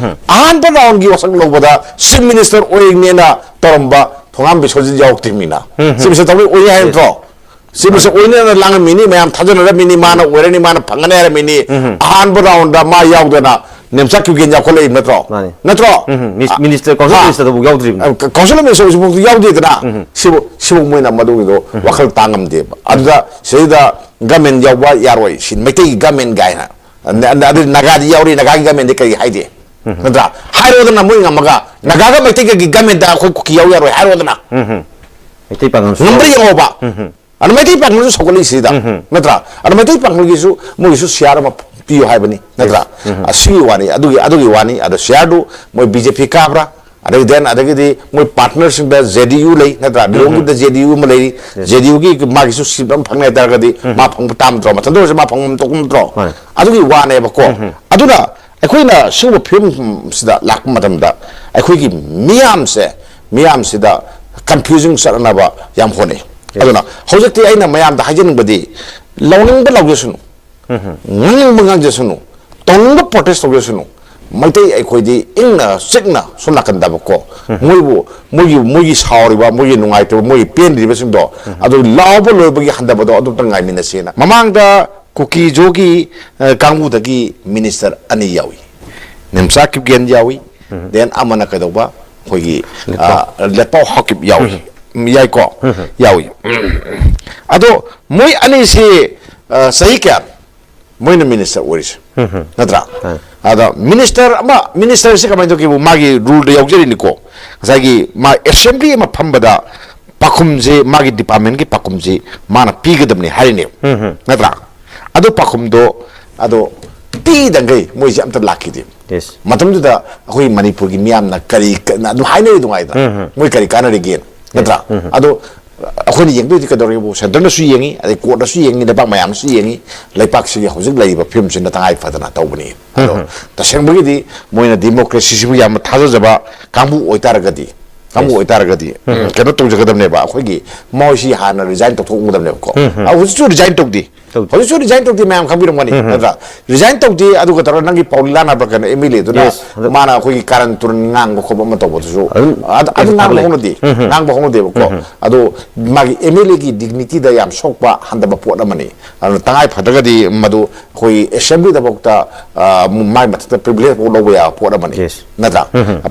ꯑꯍꯥꯟꯕ ꯔꯥꯎꯟꯒꯤ ꯋꯥꯁꯛ ꯂꯧꯕꯗ ꯆꯤꯐ ꯃꯤꯅꯤꯁꯇꯔ ꯑꯣꯏꯅꯦꯅ ꯇꯧꯔꯝꯕ ꯊꯣꯉꯥꯝ ꯕꯤꯁꯣꯖꯤꯠ ꯌꯥꯎꯔꯛꯇ꯭ꯔꯤꯕꯅꯤꯅ꯫ ꯆꯤꯐ ꯃꯤꯅꯤꯁꯇꯔ ꯇꯧꯕ ꯑꯣꯏ ꯍꯥꯏ ꯅꯠꯇ꯭ꯔꯣ? ꯆꯤꯐ ꯃꯤꯅꯤꯁꯇꯔ ꯑꯣꯏꯅꯦꯅ ꯂꯥꯡꯉꯝꯃꯤꯅꯤ, ꯃꯌꯥꯝ ꯊꯥꯖꯅꯔꯝꯃꯤꯅꯤ, ꯃꯥꯅ ꯑꯣꯏꯔꯅꯤ, ꯃꯥꯅ ꯐꯪꯒꯅꯤ ꯍꯥꯏꯔꯝꯃꯤꯅꯤ꯫ ꯑꯍꯥꯟꯕ ꯔꯥꯎꯟꯗ ꯃꯥ ꯌꯥꯎꯗꯅ ꯅꯦꯝꯆꯥ ꯀ꯭ꯌꯨꯒꯦꯟ ꯌꯥꯎꯈꯠꯂꯛꯏ ꯅꯠꯇ꯭ꯔꯣ? ꯃꯥꯅꯤ꯫ ꯅꯠꯇ꯭ꯔꯣ? ꯎꯝ, ꯃꯤꯁ-, ꯃꯤꯅꯤꯁꯇꯔ, ꯀꯥꯎꯟꯁꯤꯜ ꯑ, ꯃꯤꯅꯤꯁꯇꯔꯗꯕꯨ ꯌꯥꯎꯗ꯭ꯔꯤꯕꯅꯤ꯫ ꯑ, ꯀꯥꯎꯟꯁꯤꯜ ꯃꯤꯅꯤꯁꯇꯔ ꯍꯧꯖꯤꯛꯐꯥꯎꯗ ꯌꯥꯎꯗꯦꯗꯅ꯫ ꯁꯤꯕꯨ, ꯁꯤꯕꯨ ꯃꯣꯏꯅ ꯃꯗꯨꯒꯤꯗꯣ ꯋꯥꯈꯜ ꯇꯥꯡꯉꯝꯗꯦꯕ꯫ ꯑꯗꯨꯗ ꯁꯤꯗꯩꯗ ꯒꯃꯦꯟ ꯌꯥꯎꯕ ꯌꯥꯔꯣꯏ, ꯁꯤ ꯃꯩꯇꯩꯒꯤ ꯒꯃꯦꯟ ꯀꯥꯏꯅ, ꯑ, ꯑꯗꯨ ꯅꯥꯒꯥꯗꯤ ꯌꯥꯎꯔꯤ, ꯅꯥꯒꯥꯒꯤ ꯒꯃꯦꯟꯗꯤ ꯀꯔꯤ ꯍꯥꯏꯗꯦ? ꯅꯠꯇ꯭ꯔꯥ? ꯍꯥꯏꯔꯣꯗꯅ ꯃꯣꯏ ꯉꯝꯃꯒ ꯅꯥꯒꯥꯒ ꯃꯩꯇꯩꯒꯒꯤ ꯒꯃꯦꯟꯗ ꯑꯩꯈꯣꯏ ꯀꯨꯀꯤ ꯌꯥꯎ ꯌꯥꯔꯣꯏ ꯍꯥꯏꯔꯣꯗꯅ꯫ ꯃꯩꯇꯩ ꯄꯥꯉꯜꯁꯨ ꯉꯝꯕ꯭ꯔꯥ ꯌꯥꯎꯔꯤ꯫ ꯌꯦꯡꯉꯣꯕ꯫ ꯑꯗꯨ ꯃꯩꯇꯩ ꯄꯥꯉꯜꯁꯨ ꯁꯧꯒꯠꯂꯛꯏꯁꯤꯗ, ꯅꯠꯇ꯭ꯔꯥ? ꯑꯗꯨ ꯃꯩꯇꯩ ꯄꯥꯉꯜꯒꯤꯁꯨ ꯃꯣꯏꯒꯤꯁꯨ ꯁꯤꯌꯥꯔ ꯑꯃ ꯄꯤꯌꯨ ꯍꯥꯏꯕꯅꯤ, ꯅꯠꯇ꯭ꯔꯥ? ꯑꯁꯤꯒꯤ ꯋꯥꯅꯤ, ꯑꯗꯨꯒꯤ, ꯑꯗꯨꯒꯤ ꯋꯥꯅꯤ꯫ ꯑꯗꯣ ꯁꯤꯌꯥꯔꯗꯨ ꯃꯣꯏ ꯕꯤ ꯖꯦ ꯄꯤ ꯀꯥꯕ꯭ꯔꯥ, ꯑꯗꯒꯤ ꯗꯦꯟ ꯑꯗꯒꯤꯗꯤ ꯃꯣꯏ ꯄꯥꯔꯠꯅꯔꯁꯤꯡꯗ ꯖꯦ ꯗꯤ ꯌꯨ ꯂꯩ, ꯅꯠꯇ꯭ꯔꯥ? ꯂꯤꯂꯣꯡꯒꯤꯗ ꯖꯦ ꯗꯤ ꯌꯨ ꯑꯃ ꯂꯩꯔꯤ꯫ ꯖꯦ ꯗꯤ ꯌꯨꯒꯤ ꯃꯥꯒꯤꯁꯨ ꯁꯤꯠ ꯑꯃ ꯐꯪꯅꯤ ꯍꯥꯏꯇꯥꯔꯒꯗꯤ ꯃꯥ ꯐꯪꯕ ꯇꯥꯕ ꯅꯠꯇ꯭ꯔꯣ? ꯃꯊꯟꯇ ꯑꯣꯏꯔꯁꯨ ꯃꯥ ꯐꯪꯐꯝ ꯊꯣꯛꯄ ꯅꯠꯇ꯭ꯔꯣ? ꯃꯥꯅꯤ꯫ ꯑꯗꯨꯒꯤ ꯋꯥꯅꯦꯕꯀꯣ꯫ ꯑꯗꯨꯅ ꯑꯩꯈꯣꯏꯅ ꯁꯤꯒꯨꯝꯕ ꯐꯤꯕꯝꯁꯤꯗ ꯂꯥꯛꯄ ꯃꯇꯝꯗ ꯑꯩꯈꯣꯏꯒꯤ ꯃꯤꯌꯥꯝꯁꯦ, ꯃꯤꯌꯥꯝꯁꯤꯗ ꯀꯟꯐ꯭ꯌꯨꯖꯟ ꯆꯠꯅꯅꯕ ꯌꯥꯝ ꯍꯣꯠꯅꯩ꯫ ꯑꯗꯨꯅ ꯍꯧꯖꯤꯛꯇꯤ ꯑꯩꯅ ꯃꯌꯥꯝꯗ ꯍꯥꯏꯖꯅꯤꯡꯕꯗꯤ, ꯂꯧꯅꯤꯡꯕ ꯂꯧꯖꯁꯅꯨ, ꯉꯥꯡꯅꯤꯡꯕ ꯉꯥꯡꯖꯁꯅꯨ, ꯇꯧꯅꯤꯡꯕ ꯄ꯭ꯔꯣꯇꯦꯁ ꯇꯧꯖꯁꯅꯨ, ꯃꯩꯇꯩ ꯑꯩꯈꯣꯏꯗꯤ ꯏꯪꯅ ꯆꯤꯛꯅ ꯁꯣꯝ ꯅꯥꯀꯟꯗꯕꯀꯣ, ꯃꯣꯏꯕꯨ, ꯃꯣꯏꯒꯤ, ꯃꯣꯏꯒꯤ ꯁꯥꯎꯔꯤꯕ, ꯃꯣꯏꯒꯤ ꯅꯨꯡꯉꯥꯏꯇꯕ, ꯃꯣꯏꯒꯤ ꯄꯦꯟꯗ꯭ꯔꯤꯕꯁꯤꯡꯗꯣ ꯑꯗꯨ ꯂꯥꯎꯕ ꯂꯣꯏꯕꯒꯤ ꯍꯟꯊꯕꯗꯣ ꯑꯗꯨꯝꯇ ꯉꯥꯏꯃꯤꯟꯅꯁꯦꯅ꯫ ꯃꯃꯥꯡꯗ ꯀꯨꯀꯤꯖꯣꯒꯤ ꯑ, ꯀꯥꯡꯕꯨꯗꯒꯤ ꯃꯤꯅꯤꯁꯇꯔ ꯑꯅꯤ ꯌꯥꯎꯏ꯫ ꯅꯤꯝꯆꯥ ꯀꯤꯞꯒꯦꯟ ꯌꯥꯎꯏ, ꯗꯦꯟ ꯑꯃꯅ ꯀꯩꯗꯧꯕ, ꯑꯩꯈꯣꯏꯒꯤ ꯑ, ꯂꯦꯠꯄꯥꯎ ꯍꯥꯎꯀꯤꯞ ꯌꯥꯎꯏ꯫ ꯎꯝ, ꯌꯥꯏꯀꯣ? ꯌꯥꯎꯏ꯫ ꯑꯗꯣ ꯃꯣꯏ ꯑꯅꯤꯁꯤ ꯑ, ꯆꯍꯤ ꯀꯌꯥ ꯃꯣꯏꯅ ꯃꯤꯅꯤꯁꯇꯔ ꯑꯣꯏꯔꯤꯁꯦ? ꯅꯠꯇ꯭ꯔꯥ? ꯑꯗ ꯃꯤꯅꯤꯁꯇꯔ ꯑꯃ, ꯃꯤꯅꯤꯁꯇꯔꯁꯤ ꯀꯃꯥꯏꯅ ꯇꯧꯒꯦꯕꯨ, ꯃꯥꯒꯤ ꯔꯨꯜꯗ ꯌꯥꯎꯖꯔꯤꯅꯤꯀꯣ꯫ ꯉꯁꯥꯏꯒꯤ ꯃꯥ ꯑꯦꯁꯦꯝꯕ꯭ꯂꯤ ꯑꯃ ꯐꯝꯕꯗ ꯄꯥꯎꯈꯨꯝꯁꯦ, ꯃꯥꯒꯤ ꯗꯤꯄꯥꯔꯠꯃꯦꯟꯒꯤ ꯄꯥꯎꯈꯨꯝꯁꯦ ꯃꯥꯅ ꯄꯤꯒꯗꯕꯅꯤ ꯍꯥꯏꯔꯤꯅꯦꯕ꯫ ꯅꯠꯇ꯭ꯔꯥ? ꯑꯗꯣ ꯄꯥꯎꯈꯨꯝꯗꯣ, ꯑꯗꯣ ꯄꯤꯗꯪꯒꯩ ꯃꯣꯏꯁꯦ ꯑꯝꯇ ꯂꯥꯛꯈꯤꯗꯦ꯫ ꯌꯦꯁ꯫ ꯃꯇꯝꯗꯨꯗ ꯑꯩꯈꯣꯏ ꯃꯅꯤꯄꯨꯔꯒꯤ ꯃꯤꯌꯥꯝꯅ ꯀꯔꯤ ꯀ-, ꯑꯗꯨꯝ ꯍꯥꯏꯅꯔꯤ ꯑꯗꯨꯉꯥꯏꯗ, ꯃꯣꯏ ꯀꯔꯤ ꯀꯥꯟꯅꯔꯤꯒꯦ? ꯅꯠꯇ꯭ꯔꯥ? ꯑꯗꯣ ꯑꯩꯈꯣꯏꯅ ꯌꯦꯡꯗꯣꯏꯗꯤ ꯀꯩꯗꯧꯔꯒꯦꯕꯨ, ꯁꯦꯟꯇꯔꯅꯁꯨ ꯌꯦꯡꯉꯤ, ꯑꯗꯩ ꯀꯣꯔꯠꯅꯁꯨ ꯌꯦꯡꯉꯤ, ꯂꯩꯕꯥꯛ ꯃꯌꯥꯝꯅꯁꯨ ꯌꯦꯡꯉꯤ, ꯂꯩꯄꯥꯛꯁꯤꯒꯤ ꯍꯧꯖꯤꯛ ꯂꯩꯔꯤꯕ ꯐꯤꯕꯝꯁꯤꯅ ꯇꯉꯥꯏ ꯐꯗꯅ ꯇꯧꯕꯅꯤ꯫ ꯑꯗꯣ ꯇꯁꯦꯡꯕꯒꯤꯗꯤ ꯃꯣꯏꯅ ꯗꯤꯃꯣꯀ꯭ꯔꯦꯁꯤꯁꯤꯕꯨ ꯌꯥꯝꯅ ꯊꯥꯖꯖꯕ ꯀꯥꯡꯕꯨ ꯑꯣꯏꯇꯥꯔꯒꯗꯤ, ꯀꯥꯡꯕꯨ ꯑꯣꯏꯇꯥꯔꯒꯗꯤ ꯀꯩꯅꯣ ꯇꯧꯖꯒꯗꯕꯅꯦꯕ, ꯑꯩꯈꯣꯏꯒꯤ ꯃꯣꯏꯁꯤ ꯍꯥꯟꯅ ꯔꯤꯖꯥꯏꯟ ꯇꯧꯊꯣꯛꯒꯗꯕꯅꯦꯕꯀꯣ꯫ ꯑ, ꯍꯧꯖꯤꯛꯁꯨ ꯔꯤꯖꯥꯏꯟ ꯇꯧꯗꯦ꯫ ꯇꯧꯗꯦ꯫ ꯍꯧꯖꯤꯛꯁꯨ ꯔꯤꯖꯥꯏꯟ ꯇꯧꯗꯦ, ꯃꯌꯥꯝ ꯈꯪꯕꯤꯔꯝꯒꯅꯤ, ꯅꯠꯇ꯭ꯔꯥ? ꯔꯤꯖꯥꯏꯟ ꯇꯧꯗꯦ, ꯑꯗꯨꯒ ꯇꯧꯔꯒ ꯅꯪꯒꯤ ꯄꯥꯎꯂꯤꯂꯥ ꯅꯥꯕ꯭ꯔꯀꯟ ꯑꯦꯝ ꯑꯦꯜ ꯑꯦꯗꯨꯅ ꯌꯦꯁ, ꯑꯗꯨ ꯃꯥꯅ ꯑꯩꯈꯣꯏꯒꯤ ꯀꯥꯔꯟ ꯇꯨꯔꯟ ꯉꯥꯡꯕ ꯈꯣꯠꯄ ꯑꯃ ꯇꯧꯕꯗꯨꯁꯨ ꯑꯗꯨꯝ ꯑꯗ-, ꯑꯗꯨ ꯌꯦꯁ, ꯉꯥꯡꯕ ꯊꯥꯒꯠꯂꯦ꯫ ꯍꯧꯅꯗꯦ, ꯉꯥꯡꯕ ꯍꯧꯅꯗꯦꯕꯀꯣ꯫ ꯑꯗꯣ ꯃꯥꯒꯤ ꯑꯦꯝ ꯑꯦꯜ ꯑꯦꯒꯤ ꯗꯤꯒꯅꯤꯇꯤꯗ ꯌꯥꯝ ꯁꯣꯛꯄ ꯍꯟꯊꯕ ꯄꯣꯠ ꯑꯃꯅꯤ꯫ ꯑꯗꯨꯅ ꯇꯉꯥꯏ ꯐꯗ꯭ꯔꯒꯗꯤ ꯃꯗꯨ ꯑꯩꯈꯣꯏ ꯑꯦꯁꯦꯝꯕ꯭ꯂꯤꯗꯐꯥꯎꯗ, ꯑ, ꯃꯥꯏ ꯃꯊꯛꯇ ꯄ꯭ꯔꯤꯚꯤꯂꯦꯖ ꯐꯥꯎ ꯂꯧꯕ ꯌꯥꯕ ꯄꯣꯠ ꯑꯃꯅꯤ꯫ ꯌꯦꯁ꯫ ꯅꯠꯇ꯭ꯔꯥ?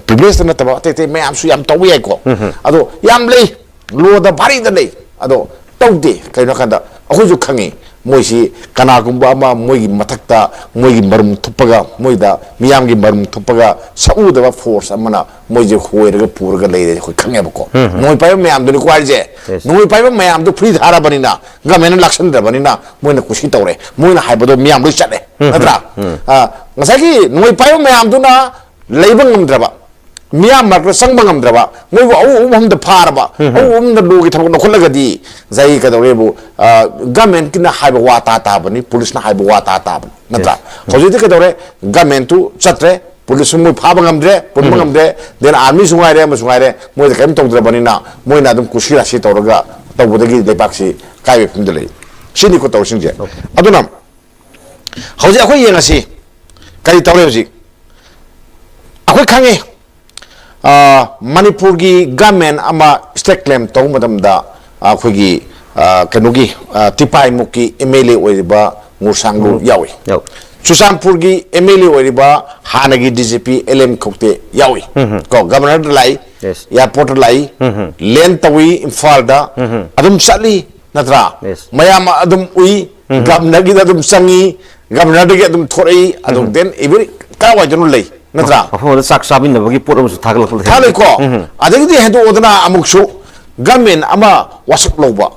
ꯄ꯭ꯔꯤꯚꯤꯂꯦꯖꯇ ꯅꯠꯇꯕ ꯑꯇꯩ ꯑꯇꯩ ꯃꯌꯥꯝꯁꯨ ꯌꯥꯝ ꯇꯧꯕ ꯌꯥꯏꯀꯣ꯫ ꯑꯗꯣ ꯌꯥꯝ ꯂꯩ꯫ ꯂꯣꯗ ꯚꯥꯔꯤꯗ ꯂꯩ꯫ ꯑꯗꯣ ꯇꯧꯗꯦ꯫ ꯀꯩꯅꯣ ꯍꯥꯏꯀꯥꯟꯗ ꯑꯩꯈꯣꯏꯁꯨ ꯈꯪꯉꯤ, ꯃꯣꯏꯁꯤ ꯀꯅꯥꯒꯨꯝꯕ ꯑꯃ ꯃꯣꯏꯒꯤ ꯃꯊꯛꯇ ꯃꯣꯏꯒꯤ ꯃꯔꯨꯝ ꯊꯨꯞꯄꯒ, ꯃꯣꯏꯗ ꯃꯤꯌꯥꯝꯒꯤ ꯃꯔꯨꯝ ꯊꯨꯞꯄꯒ ꯁꯛꯎꯗꯕ ꯐꯣꯔꯁ ꯑꯃꯅ ꯃꯣꯏꯁꯦ ꯍꯣꯏꯔꯒ ꯄꯨꯔꯒ ꯂꯩꯔꯦ, ꯑꯩꯈꯣꯏ ꯈꯪꯉꯦꯕꯀꯣ꯫ ꯅꯣꯡꯃꯩ ꯄꯥꯏꯕ ꯃꯌꯥꯝꯗꯨꯅꯤꯀꯣ ꯍꯥꯏꯔꯤꯁꯦ꯫ ꯌꯦꯁ꯫ ꯅꯣꯡꯃꯩ ꯄꯥꯏꯕ ꯃꯌꯥꯝꯗꯨ ꯐ꯭ꯔꯤ ꯊꯥꯔꯕꯅꯤꯅ, ꯒꯃꯦꯟꯅ ꯂꯥꯛꯁꯟꯗ꯭ꯔꯕꯅꯤꯅ ꯃꯣꯏꯅ ꯀꯨꯁꯤ ꯇꯧꯔꯦ꯫ ꯃꯣꯏꯅ ꯍꯥꯏꯕꯗꯣ ꯃꯤꯌꯥꯝ ꯂꯣꯏ ꯆꯠꯂꯦ꯫ ꯅꯠꯇ꯭ꯔꯥ? ꯑ, ꯉꯁꯥꯏꯒꯤ ꯅꯣꯡꯃꯩ ꯄꯥꯏꯕ ꯃꯌꯥꯝꯗꯨꯅ ꯂꯩꯕ ꯉꯝꯗ꯭ꯔꯕ, ꯃꯤꯌꯥꯝ ꯃꯔꯛꯇ ꯆꯪꯕ ꯉꯝꯗ꯭ꯔꯕ, ꯃꯣꯏꯕꯨ ꯑꯎ ꯑꯎ ꯃꯐꯝꯗ ꯐꯥꯔꯕ, ꯎꯝ꯫ ꯑꯎ ꯑꯎ ꯃꯐꯝꯗ ꯂꯣꯒꯤ ꯊꯕꯛ ꯂꯧꯈꯠꯂꯒꯗꯤ ꯉꯁꯥꯏꯒꯤ ꯀꯩꯗꯧꯔꯦꯕꯨ, ꯑ, ꯒꯃꯦꯟꯀꯤꯅ ꯍꯥꯏꯕ ꯋꯥ ꯇꯥ ꯇꯥꯕꯅꯤ, ꯄꯨꯂꯤꯁꯅ ꯍꯥꯏꯕ ꯋꯥ ꯇꯥ ꯇꯥꯕꯅꯤ, ꯅꯠꯇ꯭ꯔꯥ? ꯌꯦꯁ꯫ ꯎꯝ꯫ ꯍꯧꯖꯤꯛꯇꯤ ꯀꯩꯗꯧꯔꯦ? ꯒꯃꯦꯟꯇꯨ ꯆꯠꯇ꯭ꯔꯦ, ꯄꯨꯂꯤꯁꯁꯨ ꯃꯣꯏ ꯐꯥꯕ ꯉꯝꯗ꯭ꯔꯦ, ꯄꯨꯟꯕ ꯎꯝ꯫ ꯉꯝꯗ꯭ꯔꯦ, ꯗꯦꯟ ꯑꯥꯔꯃꯤꯁꯨ ꯉꯥꯏꯔꯦ, ꯑꯃꯁꯨ ꯉꯥꯏꯔꯦ, ꯃꯣꯏꯗ ꯀꯔꯤꯝ ꯇꯧꯗ꯭ꯔꯕꯅꯤꯅ ꯃꯣꯏꯅ ꯑꯗꯨꯝ ꯀꯨꯁꯤ ꯔꯥꯁꯤ ꯇꯧꯔꯒ ꯇꯧꯕꯗꯒꯤ ꯂꯩꯕꯥꯛꯁꯤ ꯀꯥꯏꯕꯒꯤ ꯐꯤꯕꯝꯗ ꯂꯩ꯫ ꯁꯤꯅꯤꯀꯣ ꯇꯧꯔꯤꯁꯤꯡꯁꯦ꯫ ꯑꯣꯀꯦ꯫ ꯑꯗꯨꯅ ꯍꯧꯖꯤꯛ ꯑꯩꯈꯣꯏ ꯌꯦꯡꯉꯁꯤ, ꯀꯔꯤ ꯇꯧꯔꯦ ꯍꯧꯖꯤꯛ? ꯑꯩꯈꯣꯏ ꯈꯪꯉꯤ, ꯑ, ꯃꯅꯤꯄꯨꯔꯒꯤ ꯒꯃꯦꯟ ꯑꯃ ꯁ꯭ꯇꯦꯠ ꯀ꯭ꯂꯦꯝ ꯇꯧꯕ ꯃꯇꯝꯗ, ꯑ, ꯑꯩꯈꯣꯏꯒꯤ, ꯑ, ꯀꯩꯅꯣꯒꯤ, ꯑ, ꯇꯤꯄꯥꯏꯃꯨꯛꯀꯤ ꯑꯦꯝ ꯑꯦꯜ ꯑꯦ ꯑꯣꯏꯔꯤꯕ ꯃꯨꯔꯁꯥꯡꯂꯨ ꯌꯥꯎꯏ꯫ ꯌꯥꯎꯏ꯫ ꯆꯨꯔꯆꯥꯟꯄꯨꯔꯒꯤ M L A ꯑꯣꯏꯔꯤꯕ ꯍꯥꯟꯅꯒꯤ D G P L M ꯈꯧꯇꯦ ꯌꯥꯎꯏ꯫ ꯎꯝ꯫ ꯀꯣ, ꯒꯕꯔꯅꯔꯗ ꯂꯥꯛꯏ, ꯌꯦꯁ꯫ ꯑꯦꯌꯥꯔꯄꯣꯔꯠꯇ ꯂꯥꯛꯏ, ꯎꯝ꯫ ꯂꯦꯟ ꯇꯧꯏ ꯏꯝꯐꯥꯜꯗ, ꯎꯝ꯫ ꯑꯗꯨꯝ ꯆꯠꯂꯤ, ꯅꯠꯇ꯭ꯔꯥ? ꯌꯦꯁ꯫ ꯃꯌꯥꯝ ꯑꯗꯨꯝ ꯎꯏ, ꯎꯝ꯫ ꯒꯕꯔꯅꯔꯒꯤꯗ ꯑꯗꯨꯝ ꯆꯪꯉꯤ, ꯒꯕꯔꯅꯔꯗꯒꯤ ꯑꯗꯨꯝ ꯊꯣꯔꯛꯏ, ꯑꯗꯨꯝ ꯎꯝ꯫ ꯗꯦꯟ ꯏꯚꯔꯤ ꯀꯥꯏꯋꯥꯏꯗꯅꯣ ꯂꯩ, ꯅꯠꯇ꯭ꯔꯥ? ꯃꯐꯝ ꯑꯃꯗ ꯆꯥꯛ ꯆꯥꯃꯤꯟꯅꯕꯒꯤ ꯄꯣꯠ ꯑꯃꯁꯨ ꯊꯥꯒꯠꯂꯛꯄ ꯂꯩ꯫ ꯊꯥꯒꯠꯂꯛꯏꯀꯣ꯫ ꯎꯝ꯫ ꯑꯗꯒꯤꯗꯤ ꯍꯦꯟꯗꯣꯛꯑꯗꯅ ꯑꯃꯨꯛꯁꯨ ꯒꯃꯦꯟ ꯑꯃ ꯋꯥꯁꯛ ꯂꯧꯕ,